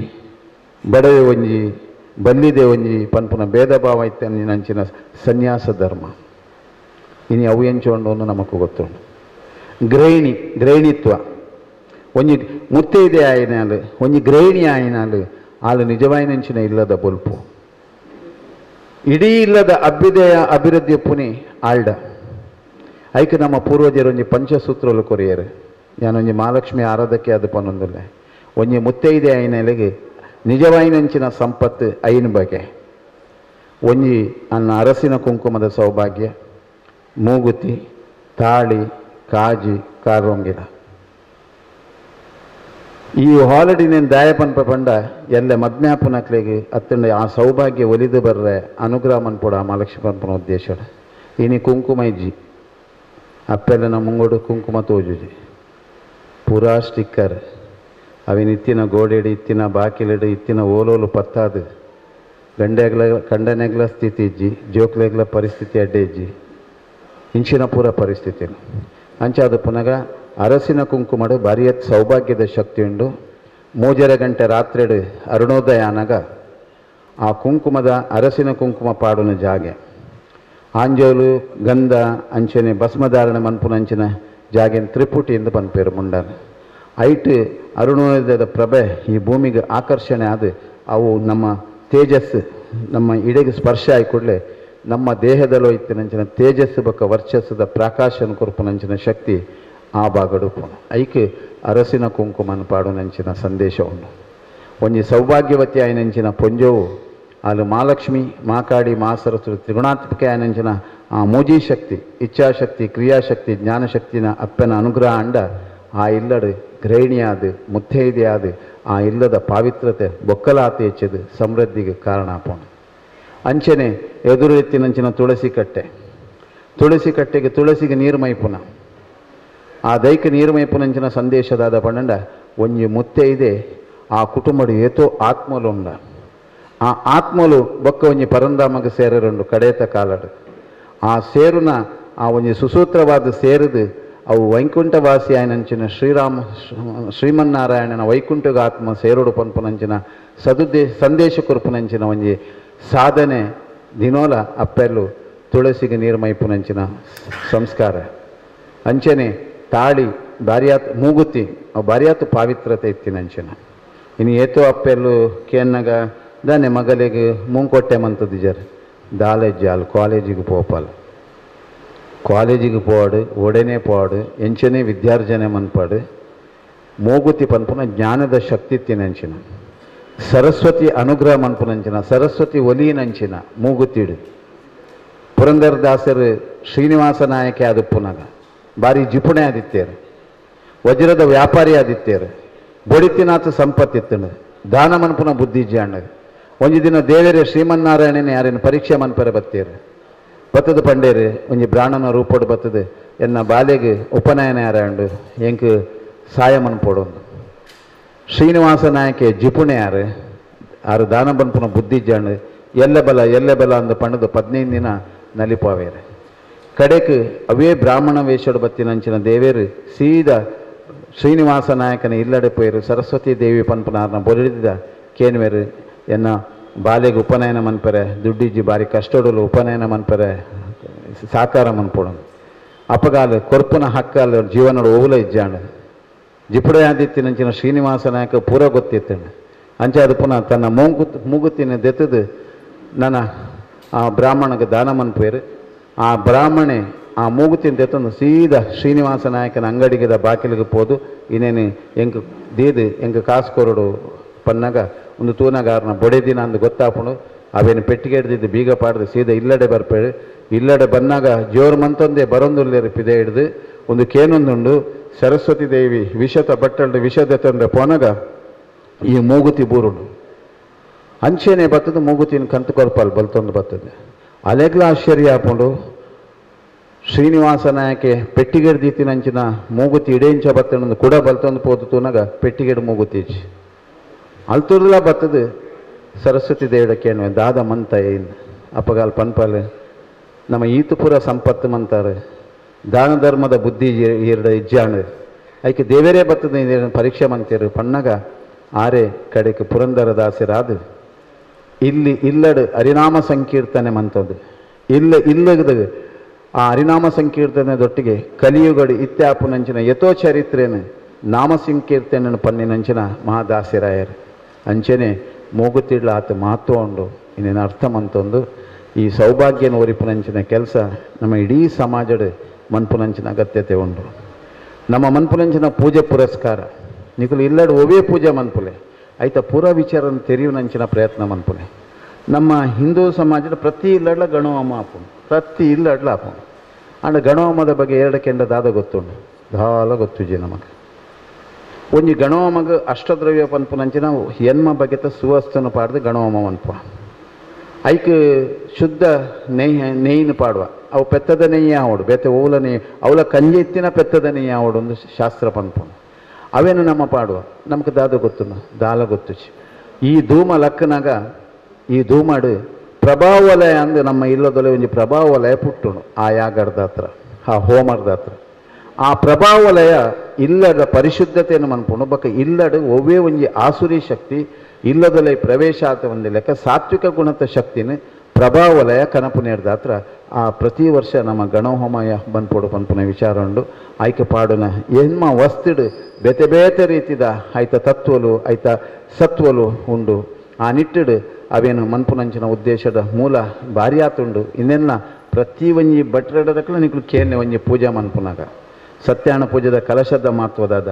ಬಡವೆ ಒಂಜಿ ಬಲ್ಲಿದೆ ಒಂಜಿ ಪನ್ಪುನ ಭೇದ ಭಾವ ಇತ್ತಿನಂಚಿನ ಸನ್ಯಾಸ ಧರ್ಮ ಇನಿ ಅವು ಎಂಚೋಂಡು ನಮಕು ಗೊತ್ತುಂಡು. ಗೃಹಿಣಿ ಗೃಹಿಣಿತ್ವ ಒಂಜಿ ಮುತ್ತೈದೆ ಆಯಿನಾಲು ಒಂಜಿ ಗೃಹಿಣಿ ಆಯಿನಾಲು ಆಲು ನಿಜವಾಯಿನಂಚಿನ ಇಲ್ಲದ ಬೊಲ್ಪು ಇಡೀ ಇಲ್ಲದ ಅಭ್ಯುದಯ ಅಭಿವೃದ್ಧಿ ಪುನಿ ಆಲ್ಡ. ಐಕೆ ನಮ್ಮ ಪೂರ್ವಜರು ಒಂಜಿ ಪಂಚಸೂತ್ರಲು ಕೊರಿಯರು. ಯಾನೊಂಜಿ ಮಹಾಲಕ್ಷ್ಮಿ ಆರಾಧಕ್ಕೆ ಅದು ಪನ್ನೊಂದಿಲ್ಲ ಒಂಜಿ ಮುತ್ತೈದೆ ಆಯಿನಲೆಗೆ ನಿಜವಾಯಿನಂಚಿನ ಸಂಪತ್ತು ಐನ ಬಗೆ ಒಂಜಿ ಅನ್ನ ಅರಸಿನ ಕುಂಕುಮದ ಸೌಭಾಗ್ಯ ಮೂಗುತಿ ತಾಳಿ ಕಾಜಿ ಕಾರೋಂಗಿಲ. ಈ ಹಾಲಿಡಿನೇನು ದಾಯ ಪನ್ಪ ಪಂಡ ಎಲ್ಲ ಮದ್ಮ್ಯಾಪನಕ್ಲೆಗೆ ಅತ್ತಂಡ ಆ ಸೌಭಾಗ್ಯ ಒಲಿದು ಬರ್ರೆ ಅನುಗ್ರಹ ಮನ್ಪೋಡ ಆ ಮಹಾಲಕ್ಷ್ಮಿ ಪನ್ಪನ ಉದ್ದೇಶ. ಇನಿ ಕುಂಕುಮ ಇಜ್ಜಿ ಅಪ್ಪೆಲ್ಲ ಮುಂಗೋಡು ಕುಂಕುಮ ತೋಜುಜಿ ಪೂರಾ ಸ್ಟಿಕ್ಕರ್ ಅವಿನ ಇತ್ತಿನ ಗೋಡೆಡು ಇತ್ತಿನ ಬಾಕಿಲೆಡು ಇತ್ತಿನ ಓಲೋಲು ಪತ್ತಾದು ಗಂಡೆಗ್ಲ ಕಂಡನೆಗ್ಲ ಸ್ಥಿತಿ ಇಜ್ಜಿ, ಜೋಕ್ಲೆಗ್ಲ ಪರಿಸ್ಥಿತಿ ಅಡ್ಡೆ ಇಜ್ಜಿ, ಇಂಚಿನ ಪೂರ ಪರಿಸ್ಥಿತಿ. ಅಂಚಾದ ಪುನಗ ಅರಸಿನ ಕುಂಕುಮಡು ಭಾರಿಯತ್ ಸೌಭಾಗ್ಯದ ಶಕ್ತಿ ಉಂಡು. 3:30 ಗಂಟೆ ರಾತ್ರಿಡು ಅರುಣೋದಯ ಆನಗ ಆ ಕುಂಕುಮದ ಅರಸಿನ ಕುಂಕುಮ ಪಾಡುನ ಜಾಗೆ ಆಂಜೋಲು ಗಂಧ ಅಂಚನೆ ಭಸ್ಮಧಾರಣೆ ಮನ್ಪುನಂಚಿನ ಜಾಗೆನ ತ್ರಿಪುಟಿ ಎಂದು ಪನ್ಪೇರು ಮುಂಡಾನೆ. ಐಟ್ ಅರುಣೋದಯದ ಪ್ರಭೆ ಈ ಭೂಮಿಗೆ ಆಕರ್ಷಣೆ ಆದ ಅವು ನಮ್ಮ ತೇಜಸ್ಸು ನಮ್ಮ ಇಡೆಗೆ ಸ್ಪರ್ಶ ಆಗಿ ಕೂಡಲೇ ನಮ್ಮ ದೇಹದಲ್ಲೋ ಇತ್ತಿನಂಚಿನ ತೇಜಸ್ಸು ಬೊಕ್ಕ ವರ್ಚಸ್ಸದ ಪ್ರಾಕಾಶನ ಕೊರ್ಪುನಂಚಿನ ಶಕ್ತಿ ಆ ಭಾಗಡು ಪೋಣ. ಐಕೆ ಅರಸಿನ ಕುಂಕುಮನ ಪಾಡುನಂಚಿನ ಸಂದೇಶ ಉಂಡು. ಒಂಜಿ ಸೌಭಾಗ್ಯವತಿ ಆಯಿನಂಚಿನ ಪೊಂಜೋವು ಆಲು ಮಹಾಲಕ್ಷ್ಮಿ ಮಾಕಾಡಿ ಮಹಾಸರಸ್ವತಿ ತ್ರಿಗುಣಾತ್ಮಕ ಆಯಿನಂಚಿನ ಆ ಮೂಜಿ ಶಕ್ತಿ ಇಚ್ಛಾಶಕ್ತಿ ಕ್ರಿಯಾಶಕ್ತಿ ಜ್ಞಾನಶಕ್ತಿನ ಅಪ್ಪನ ಅನುಗ್ರಹ ಅಂಡ ಆ ಇಲ್ಲಡು ಗೃಹಿಣಿಯಾದ ಮುತ್ತೈದೆಯಾದ ಆ ಇಲ್ಲದ ಪಾವಿತ್ರತೆ ಬೊಕ್ಕಲಾತಿ ಹೆಚ್ಚದು ಸಮೃದ್ಧಿಗೆ ಕಾರಣ ಪೋಣ. ಅಂಚನೆ ಎದುರೆತ್ತಿನಂಚಿನ ತುಳಸಿ ಕಟ್ಟೆ, ತುಳಸಿ ಕಟ್ಟೆಗೆ ತುಳಸಿಗೆ ನೀರು ಮೈಪುನ ಆ ದೈಕ ನೀರು ಮೈಪುನಂಚಿನ ಸಂದೇಶದಾದ ಪಂಡ ಒಂಜಿ ಮುತ್ತೈದೆ ಆ ಕುಟುಂಬಡು ಏತೋ ಆತ್ಮಲು ಉಂಡ. ಆ ಆತ್ಮಲು ಬೊಕ್ಕ ಒಂಜಿ ಪರಂಧಾಮಗೆ ಸೇರರುಂಡು ಕಡೇತ ಕಾಲಡು. ಆ ಸೇರುನ ಆ ಒಂಜಿ ಸುಸೂತ್ರವಾದ ಸೇರಿದು ಅವು ವೈಕುಂಠವಾಸಿ ಆಯನಂಚಿನ ಶ್ರೀರಾಮ ಶ್ರೀಮನ್ನಾರಾಯಣನ ವೈಕುಂಠಗ ಆತ್ಮ ಸೇರುಡು ಪನ್ಪುನಂಚಿನ ಸಂದೇಶ ಕೊರ್ಪುನಂಚಿನ ಒಂಜಿ ಸಾಧನೆ ದಿನೋಲ ಅಪ್ಪೆಲ್ಲು ತುಳಸಿಗೆ ನೀರು ಮೈಪುನಂಚಿನ ಸಂಸ್ಕಾರ. ಅಂಚನೆ ತಾಳಿ ಬಾರಿಯಾತ್ ಮೂಗುತಿ ಅವು ಬಾರಿಯಾತು ಪಾವಿತ್ರತೆ ಇತ್ತಿನಂಚಿನ. ಇನ್ನು ಏತೋ ಅಪ್ಪೆಲ್ಲು ಕೇನ್ನಗ ದಾನೆ ಮಗಲಿಗೆ ಮೂಂಕೊಟ್ಟೆ ಮಂತದಿಜರ್ ದಾಲೆಜ್ಜಾಲ್ ಕಾಲೇಜಿಗೆ ಪೋಪಾಲ್, ಕಾಲೇಜಿಗೆ ಪೋಡು ಒಡೆನೇ ಪೋಡು ಎಂಚನೆ ವಿದ್ಯಾರ್ಜನೆ ಮನ್ಪಾಡು. ಮೂಗುತಿ ಪನ್ಪುನ ಜ್ಞಾನದ ಶಕ್ತಿ ತಿನಂಚಿನ ಸರಸ್ವತಿ ಅನುಗ್ರಹ ಮನ್ಪುನಂಚಿನ ಸರಸ್ವತಿ ಒಲಿನಂಚಿನ ಮೂಗುತಿಡು. ಪುರಂದರದಾಸರು ಶ್ರೀನಿವಾಸ ನಾಯಕೆ ಆದಪ್ಪುನಾಗ ಭಾರಿ ಜಿಪುಣೆ ಆದಿತ್ತೇರು, ವಜ್ರದ ವ್ಯಾಪಾರಿ ಆದಿತ್ತೇರು, ಬೊಡಿತಿನಾಥ ಸಂಪತ್ತಿತ್ತಂಡು ದಾನ ಮನ್ಪುನ ಬುದ್ಧಿ ಜಾಣ. ಒಂಜಿ ದಿನ ದೇವರೇ ಶ್ರೀಮನ್ನಾರಾಯಣನೇ ಯಾರೇನು ಪರೀಕ್ಷೆ ಮನ್ಪರೆ ಬತ್ತೀರು ಬತ್ತದ ಪಂಡೇರು ಒಂಜಿ ಬ್ರಾಹ್ಮಣ ರೂಪೋಡು ಬತ್ತದ ಎನ್ನ ಬಾಲೆಗೆ ಉಪನಯನ ಯಾರಾಂಡು ಎಂಕ್ ಸಾಯ ಮನ್ಪೋಡೊಂದು. ಶ್ರೀನಿವಾಸ ನಾಯಕೆ ಜಿಪುಣೆ ಯಾರು ಆರು ದಾನ ಬನ್ಪುನ ಬುದ್ಧಿ ಜಾಣ ಎಲ್ಲ ಬಲ ಎಲ್ಲ ಬಲ ಅಂದ ಪಂಡದು 15 ದಿನ ನಲಿಪಾವೇರು. ಕಡೆಕ್ ಅವೇ ಬ್ರಾಹ್ಮಣ ವೇಷಡು ಬತ್ತಿನಂಚಿನ ದೇವೇರು ಸೀದಾ ಶ್ರೀನಿವಾಸ ನಾಯಕನ ಇಲ್ಲಡೆ ಪೋಯರು ಸರಸ್ವತಿ ದೇವಿ ಪನ್ಪುನಾರ್ನ ಬೊಲಿದ ಕೇನ್ವೇರು ಎನ್ನ ಬಾಲೆಗೆ ಉಪನಯನ ಮನ್ಪರೆ ದುಡ್ಡಿಜ್ಜಿ ಬಾರಿ ಕಷ್ಟಡಲು ಉಪನಯನ ಮನ್ಪರೆ ಸಾಕಾರ ಮನ್ಪೋಡು. ಅಪಗಾಲ ಕೊರ್ಪುನ ಹಕ್ಕಲ್ಲ ಜೀವನಡು ಓವುಲ ಇಜ್ಜಾಂಡ ಜಿಪುಡೆ ಆದಿತ್ತಿನಂಚಿನ ಶ್ರೀನಿವಾಸ ನಾಯಕ ಪೂರ ಗೊತ್ತಿತ್ತಂಡು. ಅಂಚೆ ಅದು ಪುನಃ ತನ್ನ ಮೂಗುತ್ತಿನ ದೆತ್ತದು ನನ್ನ ಆ ಬ್ರಾಹ್ಮಣಗೆ ದಾನ ಮನ್ಪೇರು. ಆ ಬ್ರಾಹ್ಮಣೆ ಆ ಮೂಗುತ್ತಿನ ದೆತ್ತಂದು ಸೀದಾ ಶ್ರೀನಿವಾಸ ನಾಯಕನ ಅಂಗಡಿಗೆದ ಬಾಕಿಲಿಗೆ ಪೋದು ಇನ್ನೇನು ಎಂಕ್ ದೀದು ಎಂಕ್ ಕಾಸು ಕೊರಡು ಪನ್ನಾಗ ಒಂದು ತೂನಗಾರನ ಬೊಡೆದಿನ ಅಂದು ಗೊತ್ತಾಪುಂಡು. ಅವೇನು ಪೆಟ್ಟಿಗೆ ಹಿಡ್ದಿದ್ದು ಬೀಗ ಪಾಡ್ದು ಸೀದಾ ಇಲ್ಲಡೆ ಬರ್ಪೇಳು. ಇಲ್ಲಡೆ ಬಂದಾಗ ಜೋರು ಮಂತೊಂದೇ ಬರೊಂದುಲ್ಲೇರು ಪಿದೆ ಹಿಡ್ದು ಒಂದು ಕೇನೊಂದುಂಡು ಸರಸ್ವತಿ ದೇವಿ ವಿಷತ ಬಟ್ಟಲ್ಡು ವಿಷದ ತಂದ್ರೆ ಪೋನಾಗ ಈ ಮೂಗುತಿ ಬೂರುಂಡು. ಅಂಚೆನೆ ಬತ್ತದ ಮೂಗುತಿನ ಕಂತು ಕೊರ್ಪಲ್ ಬಲ್ತೊಂದು ಬರ್ತದೆ. ಅಲೆಗ್ಲ ಆಶ್ಚರ್ಯ ಆಪುಂಡು. ಶ್ರೀನಿವಾಸ ನಾಯಕೆ ಪೆಟ್ಟಿಗೆಡ್ ದೀತಿನಂಚಿನ ಮೂಗುತಿ ಇಡೇಂಚ ಬತ್ತಂದು ಕೂಡ ಬಲ್ತೊಂದು ಪೋದು ತೂನಾಗ ಪೆಟ್ಟಿಗೆಡ್ ಮೂಗುತಿ ಅಲ್ತುರ್ಲ ಬತ್ತದು ಸರಸ್ವತಿ ದೇವಡಕ್ಕೇನು ದಾದ ಮಂತ ಏನ್ ಅಪಗಾಲ್ ಪನ್ಪಲ್ ನಮ್ಮ ಈತುಪುರ ಸಂಪತ್ತು ಮಂತಾರೆ ದಾನ ಧರ್ಮದ ಬುದ್ಧಿ ಎರಡು ಇಜ್ಜಾಣ ಐಕೆ ದೇವರೇ ಬತ್ತದ ಪರೀಕ್ಷೆ ಮಂತೀರು ಪಣ್ಣಗ ಆರೆ ಕಡೆಗೆ ಪುರಂದರ ದಾಸರಾದ ಇಲ್ಲಿ ಇಲ್ಲಡು ಹರಿನಾಮ ಸಂಕೀರ್ತನೆ ಮಂತದ್ದು ಇಲ್ಲ ಇಲ್ಲದ ಆ ಹರಿನಾಮ ಸಂಕೀರ್ತನೆ ದೊಟ್ಟಿಗೆ ಕಲಿಯುಗಡು ಇತ್ಯಾಪುನಂಚಿನ ಯಥೋ ಚರಿತ್ರೇನು ನಾಮ ಸಂಕೀರ್ತನೆ ಪನ್ನಿನಂಚಿನ ಮಹಾದಾಸಿರಾಯರು ಅಂಚನೆ ಮೂಗುತಿಡ್ಲ ಆತ ಮಹತ್ವ ಉಂಡು ಇನ್ನೇನು ಅರ್ಥ ಮಂತೊಂದು ಈ ಸೌಭಾಗ್ಯನ ಒರಿಪುನಂಚಿನ ಕೆಲಸ ನಮ್ಮ ಇಡೀ ಸಮಾಜದ ಮನ್ಪುನಂಚಿನ ಅಗತ್ಯತೆ ಉಂಡು. ನಮ್ಮ ಮನ್ಪುನಂಚಿನ ಪೂಜೆ ಪುರಸ್ಕಾರ ನಿಕುಲು ಇಲ್ಲಡು ಒವೇ ಪೂಜೆ ಮನ್ಪುಲೆ ಆಯ್ತ ಪೂರ ವಿಚಾರನ ತೆರೆಯುವನಂಚಿನ ಪ್ರಯತ್ನ ಮನ್ಪುಲೆ. ನಮ್ಮ ಹಿಂದೂ ಸಮಾಜದ ಪ್ರತಿ ಇಲ್ಲಡ್ಲ ಗಣಹೋಮ ಆಪುಂಡು, ಪ್ರತಿ ಇಲ್ಲಡ್ಲ ಆಪುಂಡು. ಅಂಡ ಗಣಹೋಮದ ಬಗ್ಗೆ ಎರಡು ಕೆಂಡ ದಾದ ಗೊತ್ತುಂಡು ದಾಲ ಗೊತ್ತುಜಿ ನಮಗೆ. ಒಂಜಿ ಗಣಹೋಮಗ ಅಷ್ಟದ್ರವ್ಯ ಪನ್ಪುನಂಚಿನ ಎನ್ಮ ಬಗೆತ ಸುವಸ್ತನು ಪಾಡ್ದು ಗಣಹೋಮ ಮನ್ಪ ಐಕ್ ಶುದ್ಧ ನೆಯ್ಯ ನೆಯ್ಯಿನ ಪಾಡುವ ಅವು ಪೆತ್ತದ ನೆಯ್ಯಿ ಆವಡು ಬೇತೆ ಓಲ ನೆಯ್ಯಿ ಅವಲ ಕಂಜಿ ಎತ್ತಿನ ಪೆತ್ತದ ನೆಯ್ಯಿ ಆವಡು ಒಂದು ಶಾಸ್ತ್ರ ಪನ್ಪುಂಡು. ಅವೇನು ನಮ್ಮ ಪಾಡುವ ನಮ್ಗೆ ದಾದ ಗೊತ್ತುಂಡು ದಾಲ ಗೊತ್ತುಚಿ. ಈ ಧೂಮ ಲಕ್ಕನಾಗ ಈ ಧೂಮಡು ಪ್ರಭಾವ ವಲಯ ಅಂದು ನಮ್ಮ ಇಲ್ಲದೊಲೆ ಒಂಜಿ ಪ್ರಭಾವ ವಲಯ ಪುಟ್ಟುನು ಆ ಯಾಗರ್ದ ಹತ್ರ ಆ ಹೋಮರ್ದ ಹತ್ರ ಆ ಪ್ರಭಾವ ವಲಯ ಇಲ್ಲದ ಪರಿಶುದ್ಧತೆಯನ್ನು ಮನ್ಪುಂಡು ಬೊಕ್ಕ ಇಲ್ಲಡು ಒವ್ವೇ ಒಂಜಿ ಆಸುರಿ ಶಕ್ತಿ ಇಲ್ಲದೊಲೆ ಪ್ರವೇಶ ಆತ ಒಂದು ಲೆಕ್ಕ ಸಾತ್ವಿಕ ಗುಣದ ಶಕ್ತಿನ ಪ್ರಭಾವ ವಲಯ ಕನಪು ನೇರ್ದಾತ್ರ ಆ ಪ್ರತಿ ವರ್ಷ ನಮ್ಮ ಗಣಹೋಮಯ ಬನ್ಪೊಡು ಪನ್ಪುನ ವಿಚಾರ ಉಂಡು ಆಯ್ಕೆ ಪಾಡುನ ಎನ್ಮ ವಸ್ತಿಡು ಬೇತೆ ಬೇತೆ ರೀತಿದ ಆಯ್ತ ತತ್ವಲು ಆಯ್ತ ಸತ್ವಲು ಉಂಡು ಆ ನಿಟ್ಟಿಡು ಅವೇನು ಮನ್ಪುನಂಚಿನ ಉದ್ದೇಶದ ಮೂಲ ಭಾರಿ ಆತುಂಡು ಇನ್ನೆಲ್ಲ ಪ್ರತಿ ಒಂಜಿ ಬಟ್ರಡದಕ್ಕೂ ನಿಕ್ಲು ಕೇನೆ ಒಂಜಿ ಪೂಜೆ ಮನ್ಪುನಾಗ ಸತ್ಯಾಣ ಪೂಜೆದ ಕಲಶದ ಮಹತ್ವದಾದ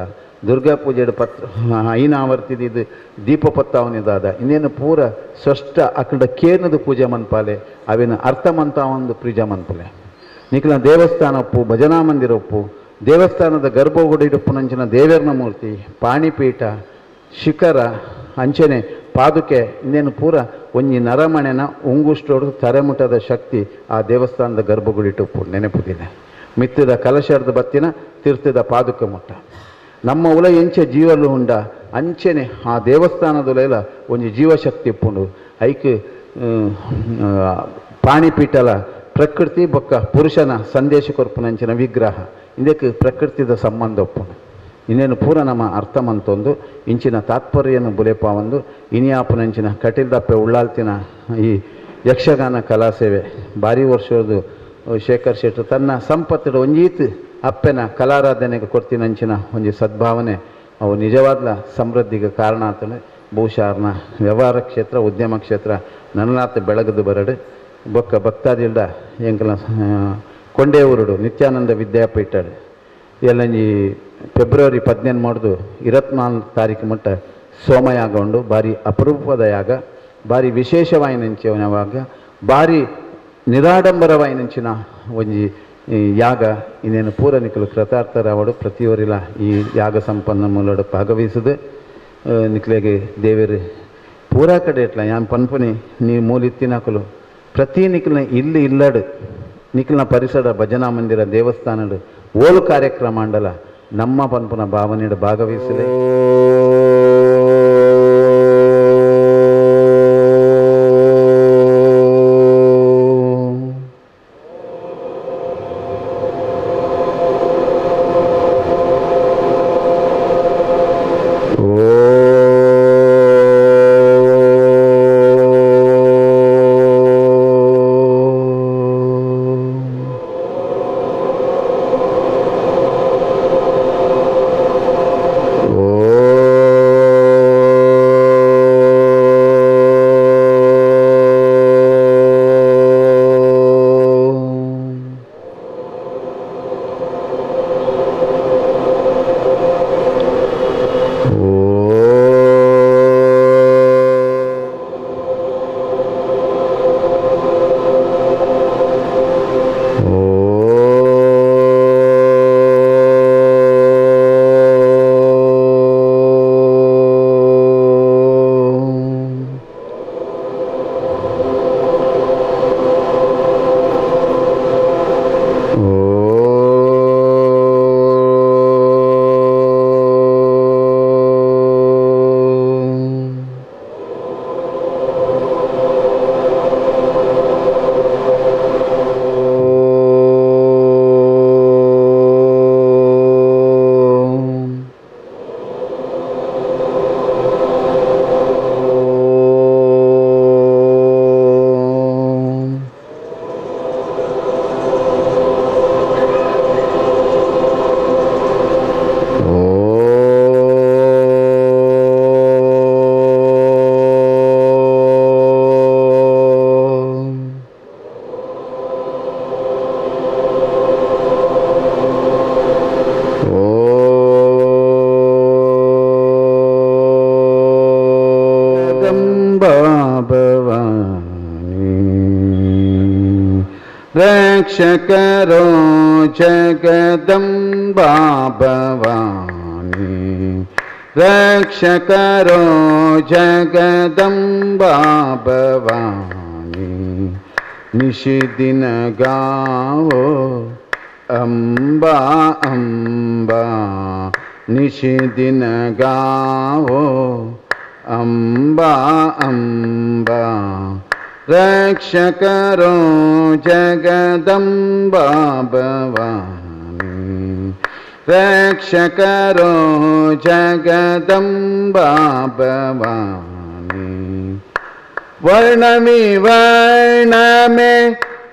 ದುರ್ಗಾ ಪೂಜೆಡು ಪತ್ರ ಐನಾವರ್ತಿದ ಇದು ದೀಪ ಪತ್ತಾವನಿದಾದ ಇನ್ನೇನು ಪೂರ ಸ್ಪಷ್ಟ ಅಕಂಡ ಕೇನದ ಪೂಜೆ ಮನ್ಪಾಲೆ ಅವೇನು ಅರ್ಥ ಮಂತ ಒಂದು ಪೂಜೆ ಮನ್ಪಲೆ ನಿಖಿಲ ದೇವಸ್ಥಾನ ಉಪ್ಪು ಭಜನಾ ಮಂದಿರ ಉಪ್ಪು ದೇವಸ್ಥಾನದ ಗರ್ಭಗುಡಿ ಉಪ್ಪುನಂಚಿನ ದೇವೇರ್ನ ಮೂರ್ತಿ ಪಾಣಿಪೀಠ ಶಿಖರ ಅಂಚನೆ ಪಾದುಕೆ ಇನ್ನೇನು ಪೂರ ಒಂಜಿ ನರಮಣೆನ ಉಂಗುಷ್ಟೋಡು ತರೆಮುಟದ ಶಕ್ತಿ ಆ ದೇವಸ್ಥಾನದ ಗರ್ಭಗುಡಿ ಉಪ್ಪು ನೆನಪುದಿದೆ ಮಿತ್ತದ ಕಲಶರದ ಬತ್ತಿನ ತೀರ್ಥದ ಪಾದುಕೆ ಮುಟ್ಟ ನಮ್ಮ ಉಲ ಎಂಚೆ ಜೀವಲು ಉಂಡ ಅಂಚೆನೆ ಆ ದೇವಸ್ಥಾನದೊಲೆಲ ಒಂಜಿ ಜೀವಶಕ್ತಿ ಉಪ್ಪುಂಡು ಐಕ್ ಪಾಣಿಪೀಠಲ ಪ್ರಕೃತಿ ಬೊಕ್ಕ ಪುರುಷನ ಸಂದೇಶ ಕೊರ್ಪುನಂಚಿನ ವಿಗ್ರಹ ಇದಕ್ಕೆ ಪ್ರಕೃತಿದ ಸಂಬಂಧ ಉಪ್ಪುಂಡು ಇನ್ನೇನು ಪೂರ ನಮ್ಮ ಅರ್ಥ ಮಂತೊಂದು ಇಂಚಿನ ತಾತ್ಪರ್ಯನು ಬುಲೆಪಾವೊಂದು ಇನಿಯಾಪುನಂಚಿನ ಕಟೀಲ್ದಪ್ಪೆ ಉಳ್ಳಾಲ್ತಿನ ಈ ಯಕ್ಷಗಾನ ಕಲಾಸೇವೆ ಭಾರಿ ವರ್ಷದ್ದು ಶೇಖರ್ ಶೆಟ್ಟರು ತನ್ನ ಸಂಪತ್ತಿಡ ಒಂಜೀತ್ ಅಪ್ಪೆನ ಕಲಾರಾಧನೆಗೆ ಕೊಡ್ತಿನಂಚಿನ ಒಂಜಿ ಸದ್ಭಾವನೆ ಅವು ನಿಜವಾದ ಸಮೃದ್ಧಿಗೆ ಕಾರಣ ಆತನೆ ಬಹುಶಃ ಅವ್ರನ್ನ ವ್ಯವಹಾರ ಕ್ಷೇತ್ರ ಉದ್ಯಮ ಕ್ಷೇತ್ರ ನನ್ನಾತ ಬೆಳಗದು ಬರಡು ಬೊಕ್ಕ ಭಕ್ತಾದಿಲ್ದ ಎಂಕಲ ಕೊಂಡೇ ಊರುಡು ನಿತ್ಯಾನಂದ ವಿದ್ಯಾಪೀಠ ಎಲ್ಲಂಜಿ ಫೆಬ್ರವರಿ 15 ಮಾಡಿದು 24 ತಾರೀಕು ಮಟ್ಟ ಸೋಮಯಾಗ ಉಂಡು ಭಾರಿ ಅಪರೂಪದ ಯಾಗ ಭಾರಿ ವಿಶೇಷವಾಯಿನಂಚಿನವಾಗ ಭಾರಿ ನಿರಾಡಂಬರವಾಯಿನಂಚಿನ ಒಂಜಿ ಯಾಗ ಇನ್ನೇನು ಪೂರ ನಿಖಲು ಕೃತಾರ್ಥರಾವಡು ಪ್ರತಿಯೊರಿಲ ಈ ಯಾಗ ಸಂಪನ್ನ ಮೂಲಡು ಭಾಗವಹಿಸದು ನಿಕ್ಲೆಗೆ ದೇವರು ಪೂರಾ ಕಡೆ ಇಟ್ಲ ಯಾನ್ ಪನ್ಪುನಿ ನೀ ಮೂಲಿತ್ತಿನಕಲು ಪ್ರತಿ ನಿಖಲ್ನ ಇಲ್ಲಿ ಇಲ್ಲಡು ನಿಖಲ್ನ ಪರಿಸರ ಭಜನಾ ಮಂದಿರ ದೇವಸ್ಥಾನಡು ಓಲು ಕಾರ್ಯಕ್ರಮ ಅಂಡಲ ನಮ್ಮ ಪನ್ಪುನ ಭಾವನೆಡು ಭಾಗವಹಿಸಲಿ. रक्षकरो जगदम्बा भवानी रक्षकरो जगदम्बा भवानी निशिदिन गाओ अम्बा अम्बा निशिदिन गाओ अम्बा अम्बा। रक्षा करो जगदम्बा भवानी, रक्षा करो जगदम्बा भवानी। वर्ण विवर्ण में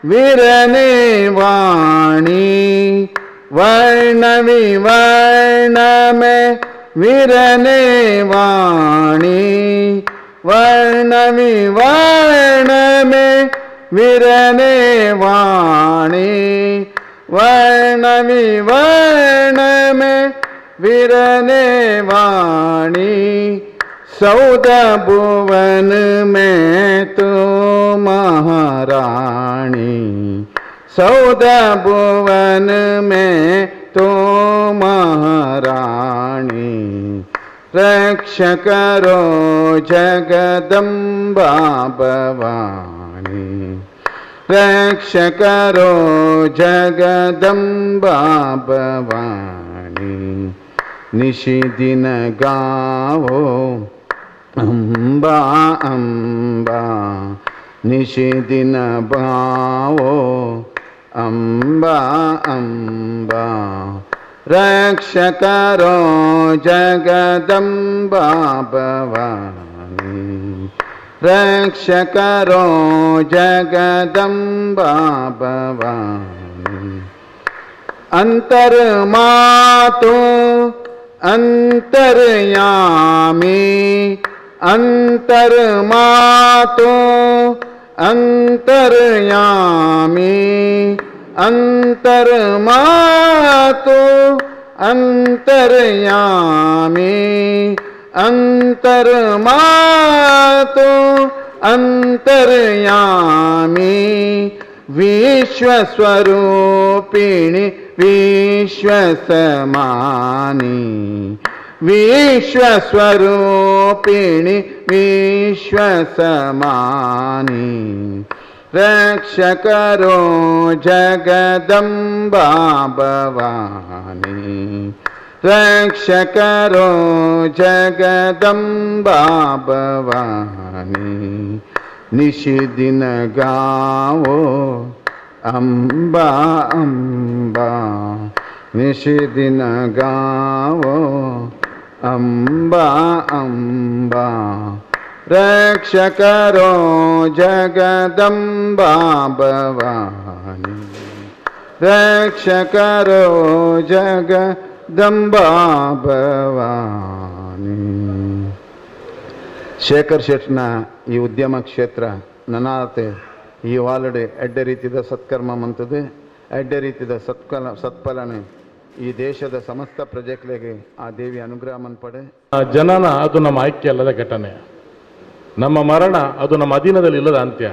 विरने वाणी, वर्ण विवर्ण में विरने वाणी, वर्ण विवर्ण में विरने वाणी, वर्ण विवर्ण में विरने वाणी। सौदा भुवन में तो महारानी, सौदा भुवन में तो महारानी। रक्षा करो जगदम्बा भवानी, रक्षा करो जगदम्बा भवानी। निशि दिन गाओ अम्बा अम्बा, निशि दिन गाओ अम्बा अम्बा। रक्षा करो जगदम्बा भवानी, रक्षा करो जगदम्बा भवानी। अंतर मातु अंतर्यामी, अंतर मातु अंतर्यामी, अंतर मातु अंतर्यामी, अंतर मातु अंतर्यामी। विश्वस्वरूपिणि विश्वसमानी, विश्वस्वरूपिणि विश्वसमानी। रक्षा करो जगदम्बा भवानी, रक्षा करो जगदम्बा भवानी। निशि दिन गाओ अम्बा अम्बा, निशि दिन गाओ अम्बा अम्बा। रक्षा करो जगदम्बा भवानी, रक्षा करो जगदम्बा भवानी। ಶೇಖರ್ ಶೆಟ್ನ ಈ ಉದ್ಯಮ ಕ್ಷೇತ್ರ ನನಾತೆ ಈ ವಾಲಡೆ ಎಡ್ಡೆ ರೀತಿದ ಸತ್ಕರ್ಮ ಮಂತದೆ, ಎಡ್ಡೆ ರೀತಿದ ಸತ್ಫಲನೆ ಈ ದೇಶದ ಸಮಸ್ತ ಪ್ರಜೆಗಳಿಗೆ ಆ ದೇವಿ ಅನುಗ್ರಹ ಮನ್ಪಡೆ. ಜನನ ಅದು ನಮ್ಮ ಆಯ್ಕೆ ಅಲ್ಲದ ಘಟನೆ, ನಮ್ಮ ಮರಣ ಅದು ನಮ್ಮ ಅಧೀನದಲ್ಲಿ ಇಲ್ಲದ ಅಂತ್ಯ.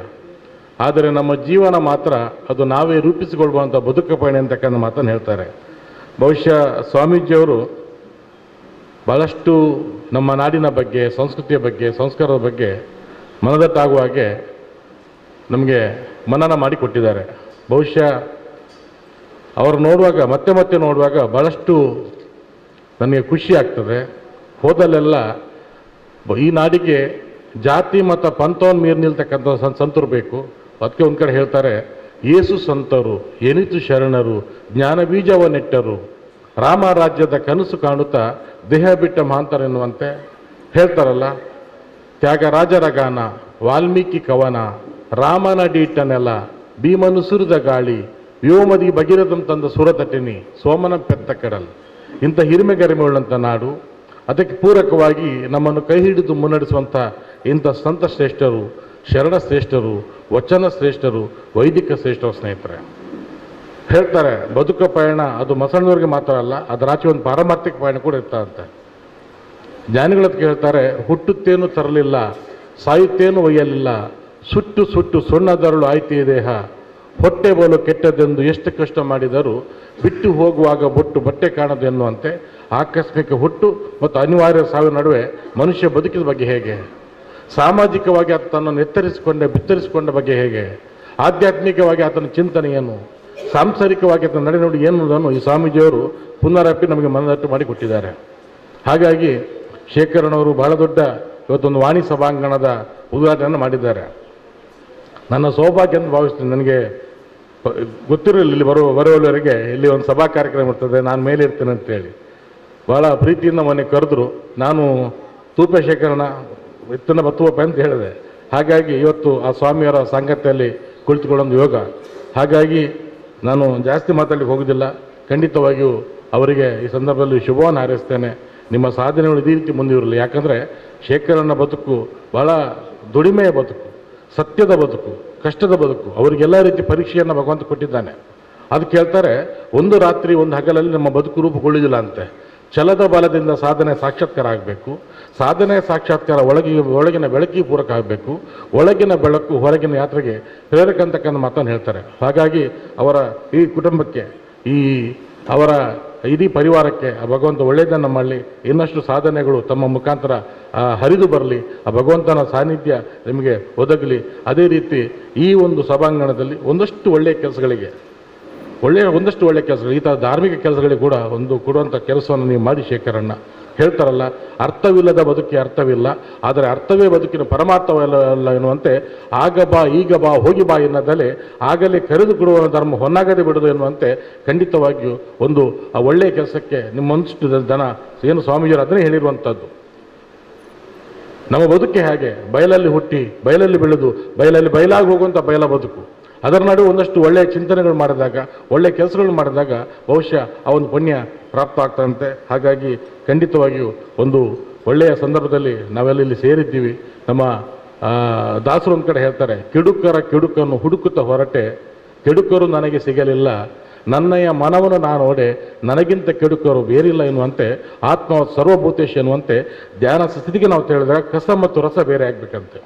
ಆದರೆ ನಮ್ಮ ಜೀವನ ಮಾತ್ರ ಅದು ನಾವೇ ರೂಪಿಸಿಕೊಳ್ಳುವಂಥ ಬದುಕು ಪಯಣ ಅಂತಕ್ಕಂಥ ಮಾತನ್ನು ಹೇಳ್ತಾರೆ. ಬಹುಶಃ ಸ್ವಾಮೀಜಿಯವರು ಭಾಳಷ್ಟು ನಮ್ಮ ನಾಡಿನ ಬಗ್ಗೆ, ಸಂಸ್ಕೃತಿಯ ಬಗ್ಗೆ, ಸಂಸ್ಕಾರದ ಬಗ್ಗೆ ಮನದಟ್ಟಾಗುವ ಹಾಗೆ ನಮಗೆ ಮನನ ಮಾಡಿಕೊಟ್ಟಿದ್ದಾರೆ. ಬಹುಶಃ ಅವರು ನೋಡುವಾಗ, ಮತ್ತೆ ಮತ್ತೆ ನೋಡುವಾಗ ಭಾಳಷ್ಟು ನನಗೆ ಖುಷಿ ಆಗ್ತದೆ. ಹೋದಲ್ಲೆಲ್ಲ ಈ ನಾಡಿಗೆ ಜಾತಿ ಮತ್ತು ಪಂಥವನ್ನು ಮೀರಿ ನಿಲ್ತಕ್ಕಂಥ ಸಂತರು ಬೇಕು. ಅದಕ್ಕೆ ಒಂದು ಕಡೆ ಹೇಳ್ತಾರೆ, ಯೇಸು ಸಂತರು, ಎನಿತು ಶರಣರು, ಜ್ಞಾನ ಬೀಜವನ್ನಿಟ್ಟರು, ರಾಮ ರಾಜ್ಯದ ಕನಸು ಕಾಣುತ್ತಾ ದೇಹ ಬಿಟ್ಟ ಮಹಾಂತರೆನ್ನುವಂತೆ ಹೇಳ್ತಾರಲ್ಲ. ತ್ಯಾಗರಾಜರ ಗಾನ, ವಾಲ್ಮೀಕಿ ಕವನ, ರಾಮನ ಡೀಟನೆಲ, ಭೀಮನು ಸುರಿದ ಗಾಳಿ, ವ್ಯೋಮದಿ ಭಗೀರಥಂ ತಂದ ಸುರತಟಿನಿ, ಸೋಮನ ಪೆತ್ತ ಕಡಲ್, ಇಂಥ ಹಿರಿಮೆಗರಿಮೆಯುಳ್ಳಂಥ ನಾಡು. ಅದಕ್ಕೆ ಪೂರಕವಾಗಿ ನಮ್ಮನ್ನು ಕೈ ಹಿಡಿದು ಮುನ್ನಡೆಸುವಂಥ ಇಂಥ ಸಂತ ಶ್ರೇಷ್ಠರು, ಶರಣ ಶ್ರೇಷ್ಠರು, ವಚನ ಶ್ರೇಷ್ಠರು, ವೈದಿಕ ಶ್ರೇಷ್ಠರು ಸ್ನೇಹಿತರೆ ಹೇಳ್ತಾರೆ. ಬದುಕ ಪಯಣ ಅದು ಮಸಣದವ್ರಿಗೆ ಮಾತ್ರ ಅಲ್ಲ, ಅದರ ಆಚೆ ಒಂದು ಪಾರಮಾರ್ಥಿಕ ಪಯಣ ಕೂಡ ಇರ್ತದಂತೆ. ಜ್ಞಾನಿಗಳದಕ್ಕೆ ಹೇಳ್ತಾರೆ, ಹುಟ್ಟುತ್ತೇನು ತರಲಿಲ್ಲ, ಸಾಯುತ್ತೇನು ಒಯ್ಯಲಿಲ್ಲ, ಸುಟ್ಟು ಸುಟ್ಟು ಸುಣ್ಣದರಳು ಆಯ್ತಿ ದೇಹ, ಹೊಟ್ಟೆ ಬೋಲು ಕೆಟ್ಟದೆಂದು ಎಷ್ಟು ಕಷ್ಟ ಮಾಡಿದರೂ ಬಿಟ್ಟು ಹೋಗುವಾಗ ಬೊಟ್ಟು ಬಟ್ಟೆ ಕಾಣದು ಎನ್ನುವಂತೆ ಆಕಸ್ಮಿಕ ಹುಟ್ಟು ಮತ್ತು ಅನಿವಾರ್ಯ ಸಾವಿನ ನಡುವೆ ಮನುಷ್ಯ ಬದುಕಿದ ಬಗ್ಗೆ ಹೇಗೆ, ಸಾಮಾಜಿಕವಾಗಿ ಆತ ತನ್ನನ್ನು ಎತ್ತರಿಸಿಕೊಂಡ ಬಿತ್ತರಿಸಿಕೊಂಡ ಬಗ್ಗೆ ಹೇಗೆ, ಆಧ್ಯಾತ್ಮಿಕವಾಗಿ ಆತನ ಚಿಂತನೆ ಏನು, ಸಾಂಸಾರಿಕವಾಗಿ ಆತನ ನಡೆನುಡಿ ಏನು ಅನ್ನೋದನ್ನು ಈ ಸ್ವಾಮೀಜಿಯವರು ಪುನರಪಿ ನಮಗೆ ಮನದಟ್ಟು ಮಾಡಿಕೊಟ್ಟಿದ್ದಾರೆ. ಹಾಗಾಗಿ ಶೇಖರಣ್ಣವರು ಬಹಳ ದೊಡ್ಡ ಇವತ್ತೊಂದು ವಾಣಿ ಸಭಾಂಗಣದ ಉದ್ಘಾಟನೆಯನ್ನು ಮಾಡಿದ್ದಾರೆ. ನನ್ನ ಸೌಭಾಗ್ಯ ಅಂತ ಭಾವಿಸ್ತೀನಿ. ನನಗೆ ಗೊತ್ತಿರಲಿಲ್ಲ ಇಲ್ಲಿ ಬರುವವರೆಗೆ ಇಲ್ಲಿ ಒಂದು ಸಭಾ ಕಾರ್ಯಕ್ರಮ ಇರ್ತದೆ, ನಾನು ಮೇಲೆ ಇರ್ತೇನೆ ಅಂತೇಳಿ ಭಾಳ ಪ್ರೀತಿಯಿಂದ ಮೊನ್ನೆ ಕರೆದ್ರು. ನಾನು ತೂಪೆ ಶೇಖರಣ ಎತ್ತನ ಬತ್ತುವಪ್ಪ ಅಂತ ಹೇಳಿದೆ. ಹಾಗಾಗಿ ಇವತ್ತು ಆ ಸ್ವಾಮಿಯವರ ಸಾಂಗತ್ಯಲ್ಲಿ ಕುಳಿತುಕೊಳ್ಳೊಂದು ಯೋಗ. ಹಾಗಾಗಿ ನಾನು ಜಾಸ್ತಿ ಮಾತಾಡಲಿಕ್ಕೆ ಹೋಗೋದಿಲ್ಲ. ಖಂಡಿತವಾಗಿಯೂ ಅವರಿಗೆ ಈ ಸಂದರ್ಭದಲ್ಲಿ ಶುಭವನ್ನು ಹಾರೈಸ್ತೇನೆ. ನಿಮ್ಮ ಸಾಧನೆಗಳು ಇದೇ ರೀತಿ ಮುಂದುವರಲಿ. ಯಾಕಂದರೆ ಶೇಖರನ ಬದುಕು ಭಾಳ ದುಡಿಮೆಯ ಬದುಕು, ಸತ್ಯದ ಬದುಕು, ಕಷ್ಟದ ಬದುಕು. ಅವರಿಗೆಲ್ಲ ರೀತಿ ಪರೀಕ್ಷೆಯನ್ನು ಭಗವಂತ ಕೊಟ್ಟಿದ್ದಾನೆ. ಅದಕ್ಕೆ ಹೇಳ್ತಾರೆ, ಒಂದು ರಾತ್ರಿ ಒಂದು ಹಗಲಲ್ಲಿ ನಮ್ಮ ಬದುಕು ರೂಪುಗೊಳ್ಳುವುದಿಲ್ಲ ಅಂತೆ. ಛಲದ ಬಲದಿಂದ ಸಾಧನೆ ಸಾಕ್ಷಾತ್ಕಾರ ಆಗಬೇಕು. ಸಾಧನೆ ಸಾಕ್ಷಾತ್ಕಾರ ಒಳಗಿನ ಬೆಳಕಿಗೆ ಪೂರಕ ಆಗಬೇಕು. ಒಳಗಿನ ಬೆಳಕು ಹೊರಗಿನ ಯಾತ್ರೆಗೆ ಪ್ರೇರಕ ಅಂತಕ್ಕಂಥ ಮಾತನ್ನು ಹೇಳ್ತಾರೆ. ಹಾಗಾಗಿ ಅವರ ಈ ಕುಟುಂಬಕ್ಕೆ, ಈ ಅವರ ಇಡೀ ಪರಿವಾರಕ್ಕೆ ಆ ಭಗವಂತ ಒಳ್ಳೆಯದನ್ನು ಮಾಡಲಿ. ಇನ್ನಷ್ಟು ಸಾಧನೆಗಳು ತಮ್ಮ ಮುಖಾಂತರ ಹರಿದು ಬರಲಿ. ಆ ಭಗವಂತನ ಸಾನ್ನಿಧ್ಯ ನಿಮಗೆ ಒದಗಲಿ. ಅದೇ ರೀತಿ ಈ ಒಂದು ಸಭಾಂಗಣದಲ್ಲಿ ಒಂದಷ್ಟು ಒಳ್ಳೆಯ ಕೆಲಸಗಳಿಗೆ, ಒಂದಷ್ಟು ಒಳ್ಳೆಯ ಕೆಲಸಗಳು, ಈ ಥರ ಧಾರ್ಮಿಕ ಕೆಲಸಗಳಿಗೆ ಕೂಡ ಒಂದು ಕೊಡುವಂಥ ಕೆಲಸವನ್ನು ನೀವು ಮಾಡಿ ಶೇಖರಣ್ಣ. ಹೇಳ್ತಾರಲ್ಲ, ಅರ್ಥವಿಲ್ಲದ ಬದುಕಿಗೆ ಅರ್ಥವಿಲ್ಲ, ಆದರೆ ಅರ್ಥವೇ ಬದುಕಿನ ಪರಮಾರ್ಥವಲ್ಲ ಎನ್ನುವಂತೆ ಆಗ ಬಾ ಈಗ ಬಾ ಹೋಗಿ ಬಾ ಎನ್ನದಲ್ಲೇ ಆಗಲೇ ಕರೆದು ಕೊಡುವ ಧರ್ಮ ಹೊನ್ನಾಗದೆ ಬಿಡುವುದು ಎನ್ನುವಂತೆ ಖಂಡಿತವಾಗಿಯೂ ಒಂದು ಆ ಒಳ್ಳೆಯ ಕೆಲಸಕ್ಕೆ ನಿಮ್ಮೊಂದಷ್ಟು ದನ ಏನು ಸ್ವಾಮೀಜಿಯವರು ಅದನ್ನೇ ಹೇಳಿರುವಂಥದ್ದು. ನಮ್ಮ ಬದುಕೆ ಹಾಗೆ, ಬಯಲಲ್ಲಿ ಹುಟ್ಟಿ ಬಯಲಲ್ಲಿ ಬೆಳೆದು ಬಯಲಲ್ಲಿ ಬಯಲಾಗಿ ಹೋಗುವಂಥ ಬಯಲ ಬದುಕು. ಅದರ ನಡುವೆ ಒಂದಷ್ಟು ಒಳ್ಳೆಯ ಚಿಂತನೆಗಳು ಮಾಡಿದಾಗ, ಒಳ್ಳೆಯ ಕೆಲಸಗಳು ಮಾಡಿದಾಗ ಬಹುಶಃ ಆ ಒಂದು ಪುಣ್ಯ ಪ್ರಾಪ್ತ ಆಗ್ತದಂತೆ. ಹಾಗಾಗಿ ಖಂಡಿತವಾಗಿಯೂ ಒಂದು ಒಳ್ಳೆಯ ಸಂದರ್ಭದಲ್ಲಿ ನಾವೆಲ್ಲ ಇಲ್ಲಿ ಸೇರಿದ್ದೀವಿ. ನಮ್ಮ ದಾಸರು ಒಂದು ಕಡೆ ಹೇಳ್ತಾರೆ, ಕೆಡುಕರ ಕೆಡುಕನ್ನು ಹುಡುಕುತ್ತಾ ಹೊರಟೆ, ಕೆಡುಕರು ನನಗೆ ಸಿಗಲಿಲ್ಲ, ನನ್ನಯ ಮನವನ್ನು ನಾನು ಓಡೆ, ನನಗಿಂತ ಕೆಡುಕರು ಬೇರಿಲ್ಲ ಎನ್ನುವಂತೆ, ಆತ್ಮ ಸರ್ವಭೂತೇಶ ಎನ್ನುವಂತೆ ಧ್ಯಾನ ಸ್ಥಿತಿಗೆ ನಾವು ತಿಳಿದಾಗ ಕಸ ಮತ್ತು ರಸ ಬೇರೆ ಆಗಬೇಕಂತೆ.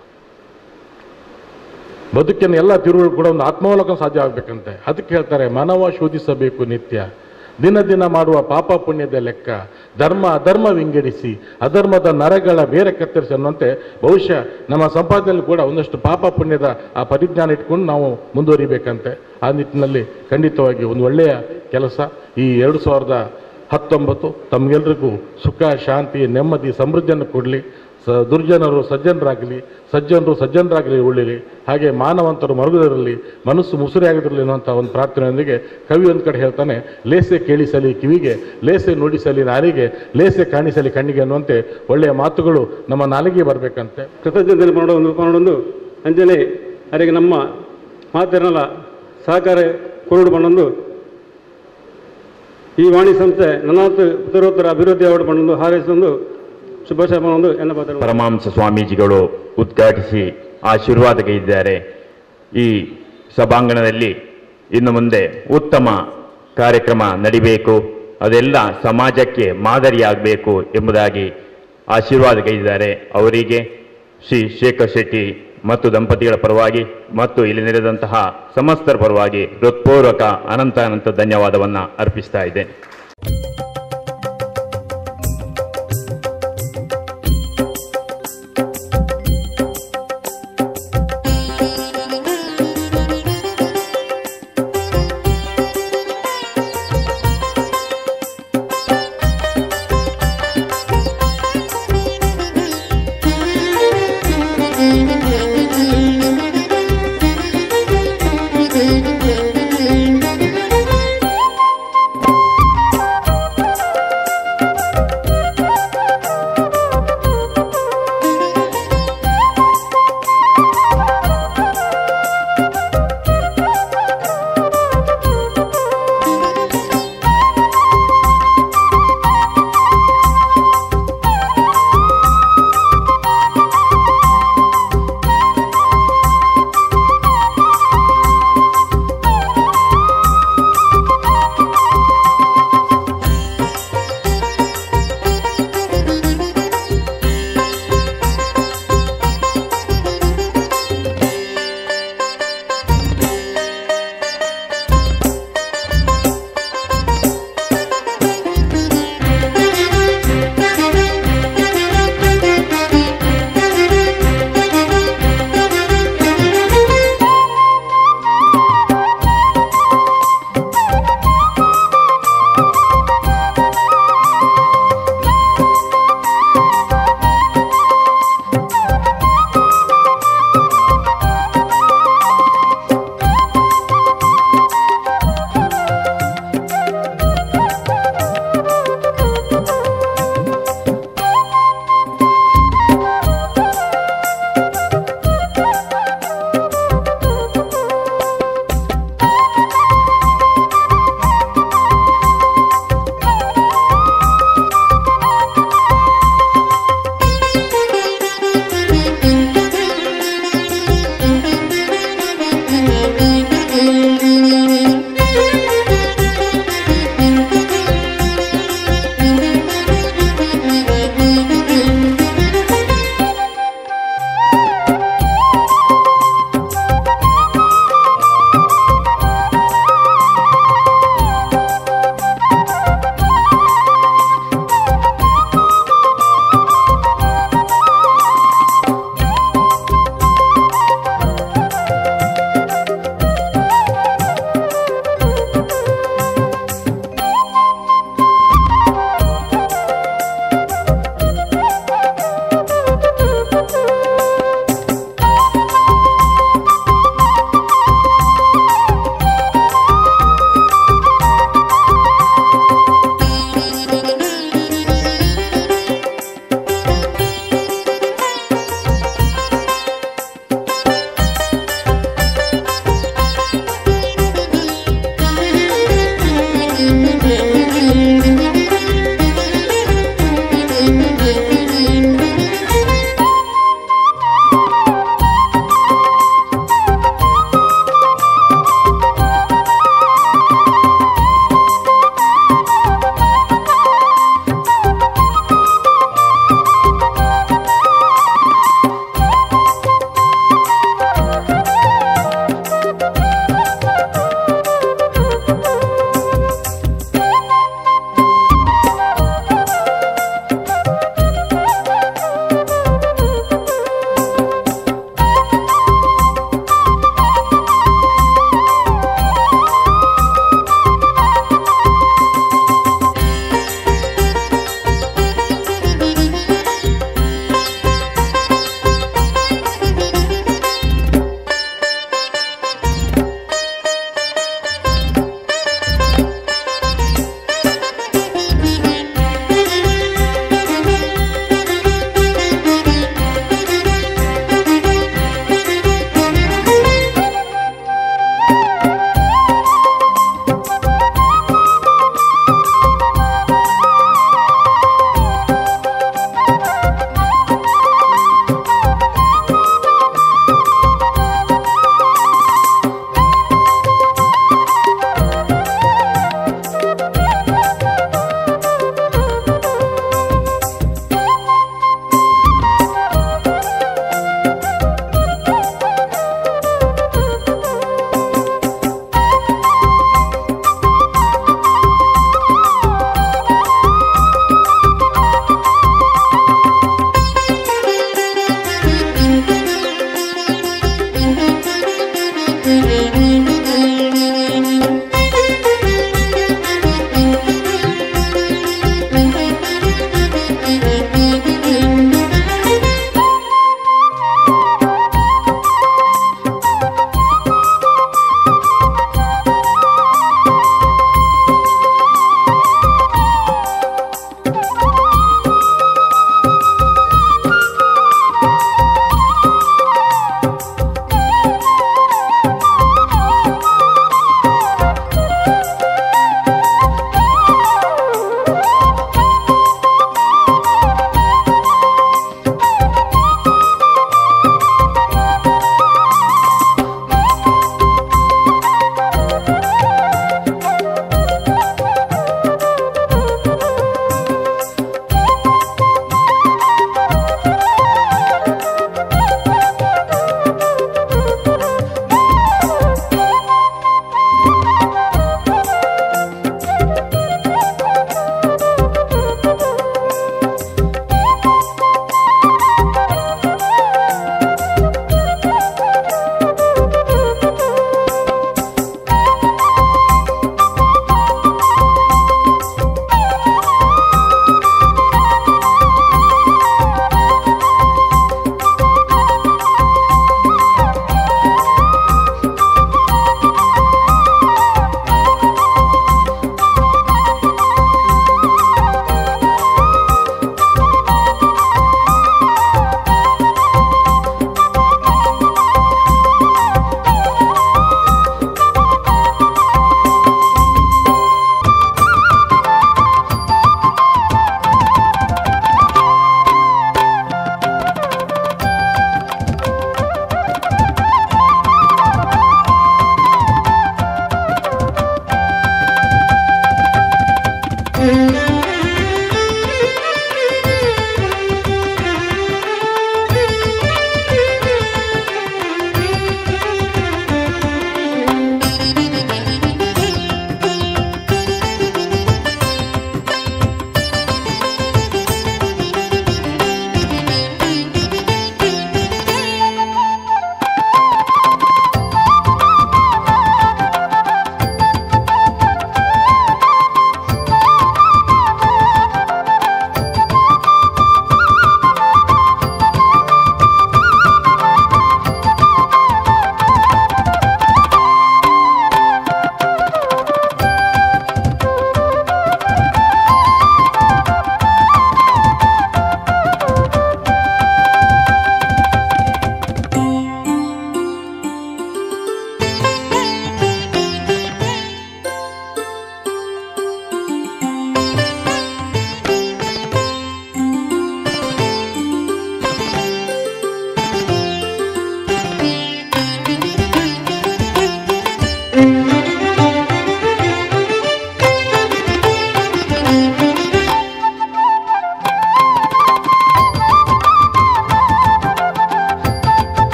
ಬದುಕಿನ ಎಲ್ಲ ತಿರುಗಳು ಕೂಡ ಒಂದು ಆತ್ಮಾವಲೋಕನ ಸಾಧ್ಯ ಆಗಬೇಕಂತೆ. ಅದಕ್ಕೆ ಹೇಳ್ತಾರೆ, ಮನವ ಶೋಧಿಸಬೇಕು ನಿತ್ಯ, ದಿನ ದಿನ ಮಾಡುವ ಪಾಪ ಪುಣ್ಯದ ಲೆಕ್ಕ, ಧರ್ಮ ಅಧರ್ಮ ವಿಂಗಡಿಸಿ ಅಧರ್ಮದ ನರಗಳ ಬೇರೆ ಕತ್ತರಿಸಿ ಅನ್ನುವಂತೆ ಬಹುಶಃ ನಮ್ಮ ಸಂಪಾದನೆಯಲ್ಲಿ ಕೂಡ ಒಂದಷ್ಟು ಪಾಪ ಪುಣ್ಯದ ಆ ಪರಿಜ್ಞಾನ ಇಟ್ಕೊಂಡು ನಾವು ಮುಂದುವರಿಬೇಕಂತೆ. ಆ ನಿಟ್ಟಿನಲ್ಲಿ ಖಂಡಿತವಾಗಿ ಒಂದು ಒಳ್ಳೆಯ ಕೆಲಸ ಈ 2019 ತಮಗೆಲ್ಲರಿಗೂ ಸುಖ, ಶಾಂತಿ, ನೆಮ್ಮದಿ, ಸಮೃದ್ಧಿಯನ್ನು ಕೊಡಲಿ. ದುರ್ಜನರು ಸಜ್ಜನರಾಗಲಿ, ಸಜ್ಜನರು ಸಜ್ಜನರಾಗಲಿ ಉಳಿಲಿ, ಹಾಗೆ ಮಾನವಂತರು ಮರುಗದಿರಲಿ, ಮನಸ್ಸು ಮುಸುರಿಯಾಗದಿರಲಿ ಅನ್ನುವಂಥ ಒಂದು ಪ್ರಾರ್ಥನೆಯೊಂದಿಗೆ ಕವಿ ಒಂದು ಕಡೆ ಹೇಳ್ತಾನೆ, ಲೇಸೆ ಕೇಳಿಸಲಿ ಕಿವಿಗೆ, ಲೇಸೆ ನುಡಿಸಲಿ ನಾಲಿಗೆ, ಲೇಸೆ ಕಾಣಿಸಲಿ ಕಣ್ಣಿಗೆ ಅನ್ನುವಂತೆ ಒಳ್ಳೆಯ ಮಾತುಗಳು ನಮ್ಮ ನಾಲಿಗೆ ಬರಬೇಕಂತೆ. ಕೃತಜ್ಞತೆ ಮಾಡೋದು ಅಂಜನೆ ಅವರಿಗೆ ನಮ್ಮ ಮಾತಿರಲ್ಲ ಸಹಕಾರ ಕೊರಡು ಮಾಡೊಂದು ಈ ವಾಣಿ ಸಂಸ್ಥೆ ನನ್ನಾತು ಉತ್ತರೋತ್ತರ ಅಭಿವೃದ್ಧಿ ಅವಡು ಮಾಡೊಂದು ಹಾರೈಸೊಂದು ಶುಭಾಶಯ. ಪರಮಹಂಸ ಸ್ವಾಮೀಜಿಗಳು ಉದ್ಘಾಟಿಸಿ ಆಶೀರ್ವಾದ ಗೈದಿದ್ದಾರೆ. ಈ ಸಭಾಂಗಣದಲ್ಲಿ ಇನ್ನು ಮುಂದೆ ಉತ್ತಮ ಕಾರ್ಯಕ್ರಮ ನಡಿಬೇಕು, ಅದೆಲ್ಲ ಸಮಾಜಕ್ಕೆ ಮಾದರಿಯಾಗಬೇಕು ಎಂಬುದಾಗಿ ಆಶೀರ್ವಾದ ಗೈದಿದ್ದಾರೆ. ಅವರಿಗೆ ಶ್ರೀ ಶೇಖರ್ ಶೆಟ್ಟಿ ಮತ್ತು ದಂಪತಿಗಳ ಪರವಾಗಿ ಮತ್ತು ಇಲ್ಲಿ ನೆರೆದಂತಹ ಸಮಸ್ತರ ಪರವಾಗಿ ಹೃತ್ಪೂರ್ವಕ ಅನಂತ ಅನಂತ ಧನ್ಯವಾದವನ್ನು ಅರ್ಪಿಸ್ತಾ ಇದ್ದೇನೆ.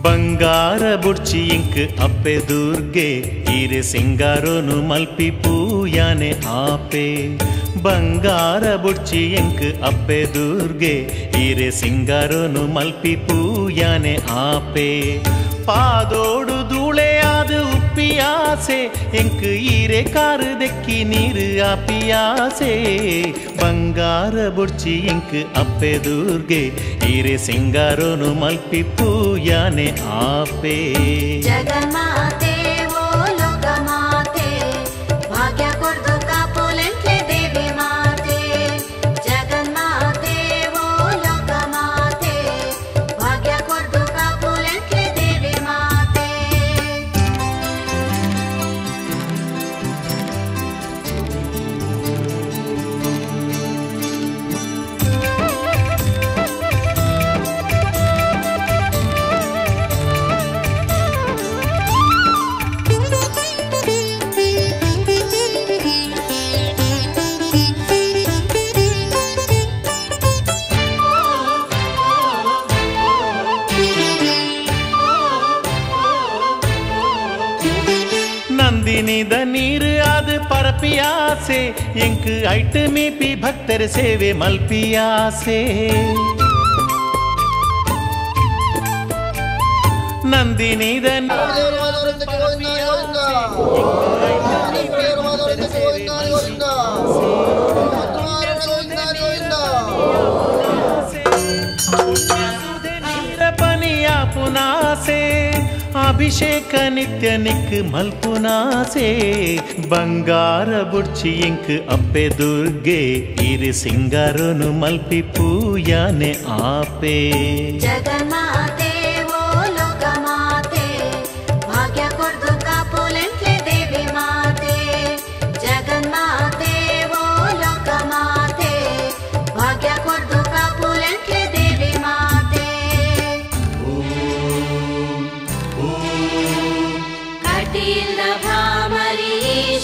ಬಂಗಾರ ಬುಡ್ಚಿ ಇಂಕ್ ಅಪ್ಪೆ ದುರ್ಗೆ ಈರೆ ಸಿಂಗಾರೋನು ಮಲ್ಪಿ ಪೂಯಾನೆ ಆಪೆ. ಬಂಗಾರ ಬುಡ್ಚಿ ಇಂಕ್ ಅಪ್ಪೆ ದುರ್ಗೆ ಈರೆ ಸಿಂಗಾರೋನು ಮಲ್ಪಿ ಪೂಯಾನೆ ಆಪೆ. ಪಾದೋಡು ಧೂಳೆಯಾದ ಉಪ್ಪಿಯಾಸೆ ಎಂಕ್ ಈರೆ ಕಾರು ದೆಕ್ಕಿ ನೀರು ಆಪಿಯಾಸೆ. ಬಂಗಾರ ಬುಡ್ಚಿ ಎಂಕ್ ಅಪ್ಪೆ ದುರ್ಗೆ ಈರೆ ಸಿಂಗಾರೋನು ಮಲ್ಪಿ ಪೂಯಾನೆ ಆಪೆ. ಜಗನ್ಮಾತೆ ಓ ಲೋಕಮಾತೆ ಭಾಗ್ಯ ಕೊರ್ದು ಕಾಪುಲೆಂಟ್ಲೆ ದೇವಿ ಮಾತೆ. ಜಗನ್ಮಾತೆ ಓ ಲೋಕಮಾತೆ ಭಾಗ್ಯ ಕೊರ್ದು ಕಾಪುಲೆಂಟ್ಲೆ ದೇವಿ ಮಾತೆ. ನಂದಿನಿದ ನೀರು ಅದು ಪರಪಿಯಾಸೆ ಎಂಕ್ ಐಟ್ ಮೀಪಿ ಭಕ್ತರ ಸೇವೆ ಮಲ್ಪಿಯಾಸೆ. ನಂದಿನಿದ ಪನಿಯಾಪುನಾಸೆ ಅಭಿಷೇಕ ನಿತ್ಯ ನಿಕ್ ಮಲ್ಪುನಾಸೆ. ಬಂಗಾರ ಬುಡ್ಚಿ ಇಂಕ್ ಅಪ್ಪೆ ದುರ್ಗೆ ಇರಿ ಸಿಂಗಾರೋನು ಮಲ್ಪಿ ಪೂಯಾನೆ ಆಪೆ. ಜಗನ್ಮಾತೆ ಓ ಲೋಕಮಾತೆ ಭಾಗ್ಯ ಕೊರ್ದು ಕಾಪುಲೆಂಟ್ಲೆ ದೇವಿ ಮಾತೆ. ಜಗನ್ಮಾತೆ ಓ ಲೋಕಮಾತೆ ಭಾಗ್ಯ ಕೊರ್ದು ಕಾಪುಲೆಂಟ್ಲೆ ದೇವಿ ಮಾತೆ. ಕಟೀಲ ಭ್ರಾಮರೀಶ್ವರಿಯೇ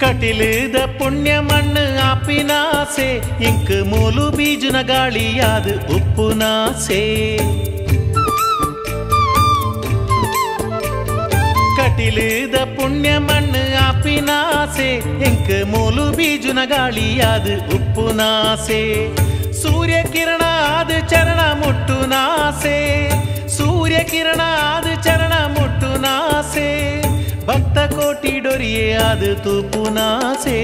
ಕಟಿಲದ ಪುಣ್ಯ ಮಣ್ಣು ಆಪಿನಾಸೆ ಇಂಕ್ ಮೂಲು ಬೀಜುನ ಗಾಳಿಯಾದ ಉಪ್ಪುನಾಸೆ. ಕಟಿಲದ ಪುಣ್ಯ ಮಣ್ಣು ಆಪಿನಾಸೆ ಇಂಕ್ ಮೂಲು ಬೀಜುನ ಗಾಳಿಯಾದ ಉಪ್ಪುನಾಸೆ. ಸೂರ್ಯ ಕಿರಣ ಆದ ಚರಣ ಮುಟ್ಟುನಾಸೆ ಸೂರ್ಯ ಕಿರಣ ಆದ ಚರಣ ಮುಟ್ಟುನಾಸೆ. ಭಕ್ತ ಕೋಟಿ ಡೊರಿಯೇ ಆದ ತೂಪುನಾಸೆ.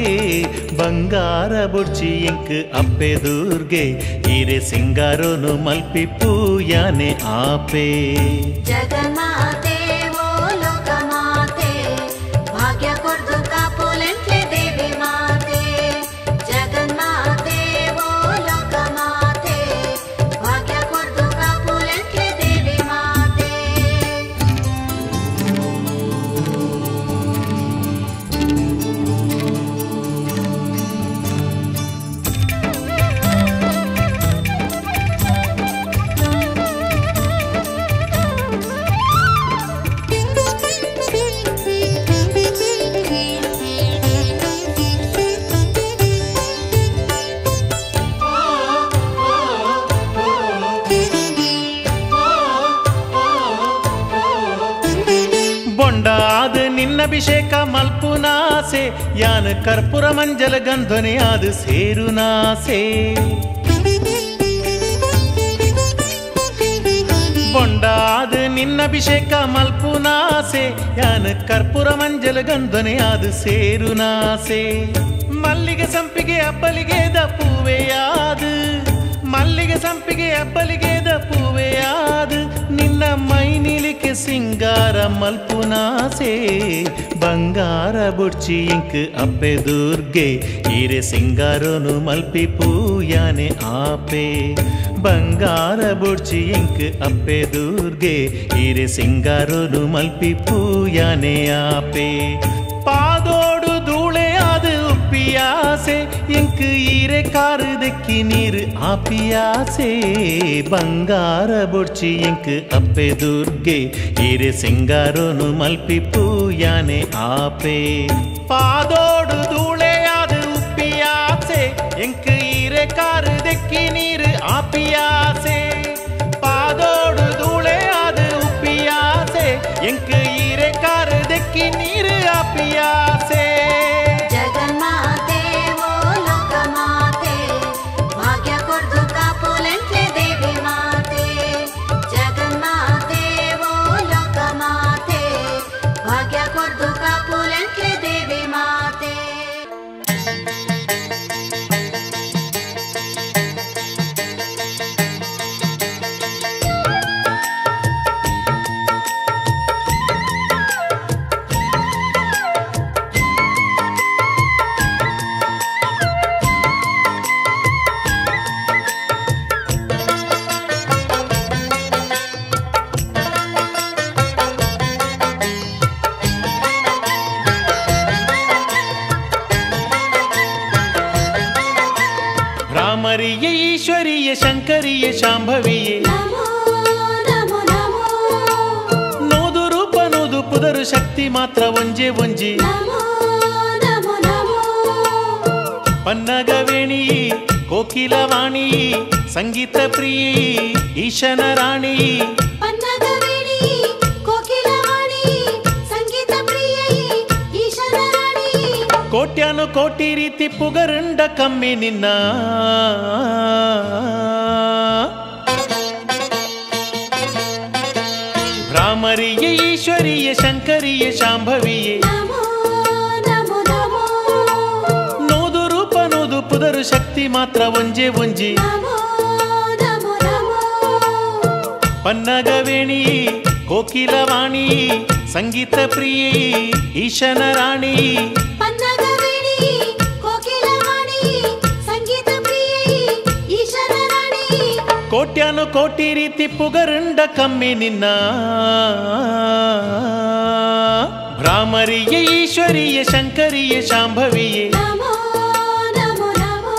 ಬಂಗಾರ ಬುಡ್ಚಿ ಇಂಕ್ ಅಪ್ಪೆ ದುರ್ಗೆ ಈರೆ ಸಿಂಗಾರೋನು ಮಲ್ಪಿ ಪೂಯಾನೆ ಆಪೆ. ಜಗನ್ಮಾತೆ ಓ ಲೋಕಮಾತೆ ಭಾಗ್ಯ ಕೊರ್ದು ಕಾಪುಲೆಂಟ್ಲೆ ದೇವಿ ಮಾತೆ. ಜಗನ್ಮಾತೆ ಓ ಲೋಕಮಾತೆ ಭಾಗ್ಯ ಕೊರ್ದು ಕಾಪುಲೆಂಟ್ಲೆ ದೇವಿ ಮಾತೆ. ಬೊಂಡಾದ ನಿನ್ನಭಿಷೇಕ ಮಲ್ಪುನಾಸೆ ಯಾನ ಕರ್ಪೂರ ಮಂಜಲ ಗಂಧನೆ ಆದ ಸೇರುನಾಸೆ. ಬೊಂಡಾದ ನಿನ್ನಭಿಷೇಕ ಮಲ್ಪುನಾಸೆ ಯಾನ ಕರ್ಪೂರ ಮಂಜಲ ಗಂಧನೆ ಆದ ಸೇರುನಾಸೆ. ಮಲ್ಲಿಗೆ ಸಂಪಿಗೆ ಅಬ್ಬಲಿಗೆ ದಪ್ಪುವೆಯಾದ ಮಲ್ಲಿಗೆ ಸಂಪಿಗೆ ಅಬ್ಬಲಿಗೆ ದಪ್ಪುವೆಯಾದ ನಿನ್ನ ಮೈ ನಿಲಿಕೆ ಸಿಂಗಾರ ಮಲ್ಪುನಾಸೆ. ಬಂಗಾರ ಬುಡ್ಚಿ ಇಂಕ್ ಅಪ್ಪೆ ದುರ್ಗೆ ಈರೆ ಸಿಂಗಾರೋನು ಮಲ್ಪಿ ಪೂಯಾನೆ ಆಪೆ. ಬಂಗಾರ ಬುಡ್ಚಿ ಇಂಕ್ ಅಪ್ಪೆ ದುರ್ಗೆ ಈರೆ ಸಿಂಗಾರೋನು ಮಲ್ಪಿ ಪೂಯಾನೆ ಆಪೆ. ಪಾದೋಡು ಧೂಳೆಯಾದ ಉಪ್ಪಿಯಾಸೆ ಎಂಕ್ ಈರೆ ಕಾರು ದೆಕ್ಕಿ ನೀರು ಆಪಿಯಾಸೆ ಬಂಗಾರ ಬೊಡ್ಚಿ ಎಂಕ್ ಅಪ್ಪೆ ದುರ್ಗೆ ಈರೆ ಸಿಂಗಾರೋನು ಮಲ್ಪಿ ಪೂಯಾನೆ ಆಪೆ ಪಾದೋಡು ಧೂಳೆಯಾದ ಉಪ್ಪಿಯಾಸೆ ಎಂಕ್ ಈರೆ ಕಾರು ದೆಕ್ಕಿ ನೀರು ಆಪಿಯಾಸೆ ಪಾದೋಡು ಧೂಳೆಯಾದ ಉಪ್ಪಿಯಾಸೆ ಎಂಕ್ ಈರೆ ಕಾರು ದೆಕ್ಕಿ ನೀರು ಆಪಿಯಾಸೆ ಜಗನ್ಮಾತೆ ಓ ಲೋಕಮಾತೆ ಭಾಗ್ಯ ಕೊರ್ದು ಕಾಪುಲೆಂಟ್ಲೆ ದೇವಿ ಮಾತೆ ಜಗನ್ಮಾತೆ ಓ ಲೋಕಮಾತೆ ಭಾಗ್ಯ ಕೊರ್ದು ಕಾಪುಲೆಂಟ್ಲೆ ದೇವಿ ಮಾತೆ. ಭ್ರಾಮರಿಯೇ ಈಶ್ವರಿಯೇ ಶಂಕರಿಯೇ ಶಾಂಭವಿಯೇ ನಮೋ ನಮೋ ನಮೋ ನೂದು ರೂಪ ನೂದು ಪುದರು ಶಕ್ತಿ ಮಾತ್ರ ಒಂಜೆ ಒಂಜಿ ನಮೋ ನಮೋ ನಮೋ ಪನ್ನಗವೇಣಿ ಕೋಕಿಲವಾಣಿ ಸಂಗೀತ ಪ್ರಿಯೇ ಈಶನ ರಾಣಿ ಪನ್ನಗವೇಣಿ ಕೋಕಿಲವಾಣಿ ಸಂಗೀತ ಪ್ರಿಯೆ ಈಶನ ರಾಣಿ ಕೋಟ್ಯಾನು ಕೋಟಿ ರೀತಿ ಪುಗರುಂಡ ಕಮ್ಮಿ ನಿನ್ನ ಭ್ರಾಮರಿಯೇ ಈಶ್ವರಿಯೇ ಶಂಕರಿಯೇ ಶಾಂಭವಿಯೇ ನಮೋ ನಮೋ ನಮೋ ನೂದು ರೂಪ ನೂದು ಪುದರು ಶಕ್ತಿ ಮಾತ್ರ ಒಂಜೆ ಒಂಜಿ ನಮೋ ನಮೋ ನಮೋ ಪನ್ನಗವೇಣಿ ಕೋಕಿಲವಾಣಿ ಸಂಗೀತ ಪ್ರಿಯೇ ಈಶನ ರಾಣಿ ಪನ್ನಗವೇಣಿ ಕೋಕಿಲವಾಣಿ ಸಂಗೀತ ಪ್ರಿಯೆ ಈಶನ ರಾಣಿ ಕೋಟ್ಯಾನು ಕೋಟಿ ರೀತಿ ಪುಗರುಂಡ ಕಮ್ಮಿ ನಿನ್ನ ಭ್ರಾಮರಿಯೇ ಈಶ್ವರಿಯೇ ಶಂಕರಿಯೇ ಶಾಂಭವಿಯೇ ನಮೋ ನಮೋ ನಮೋ.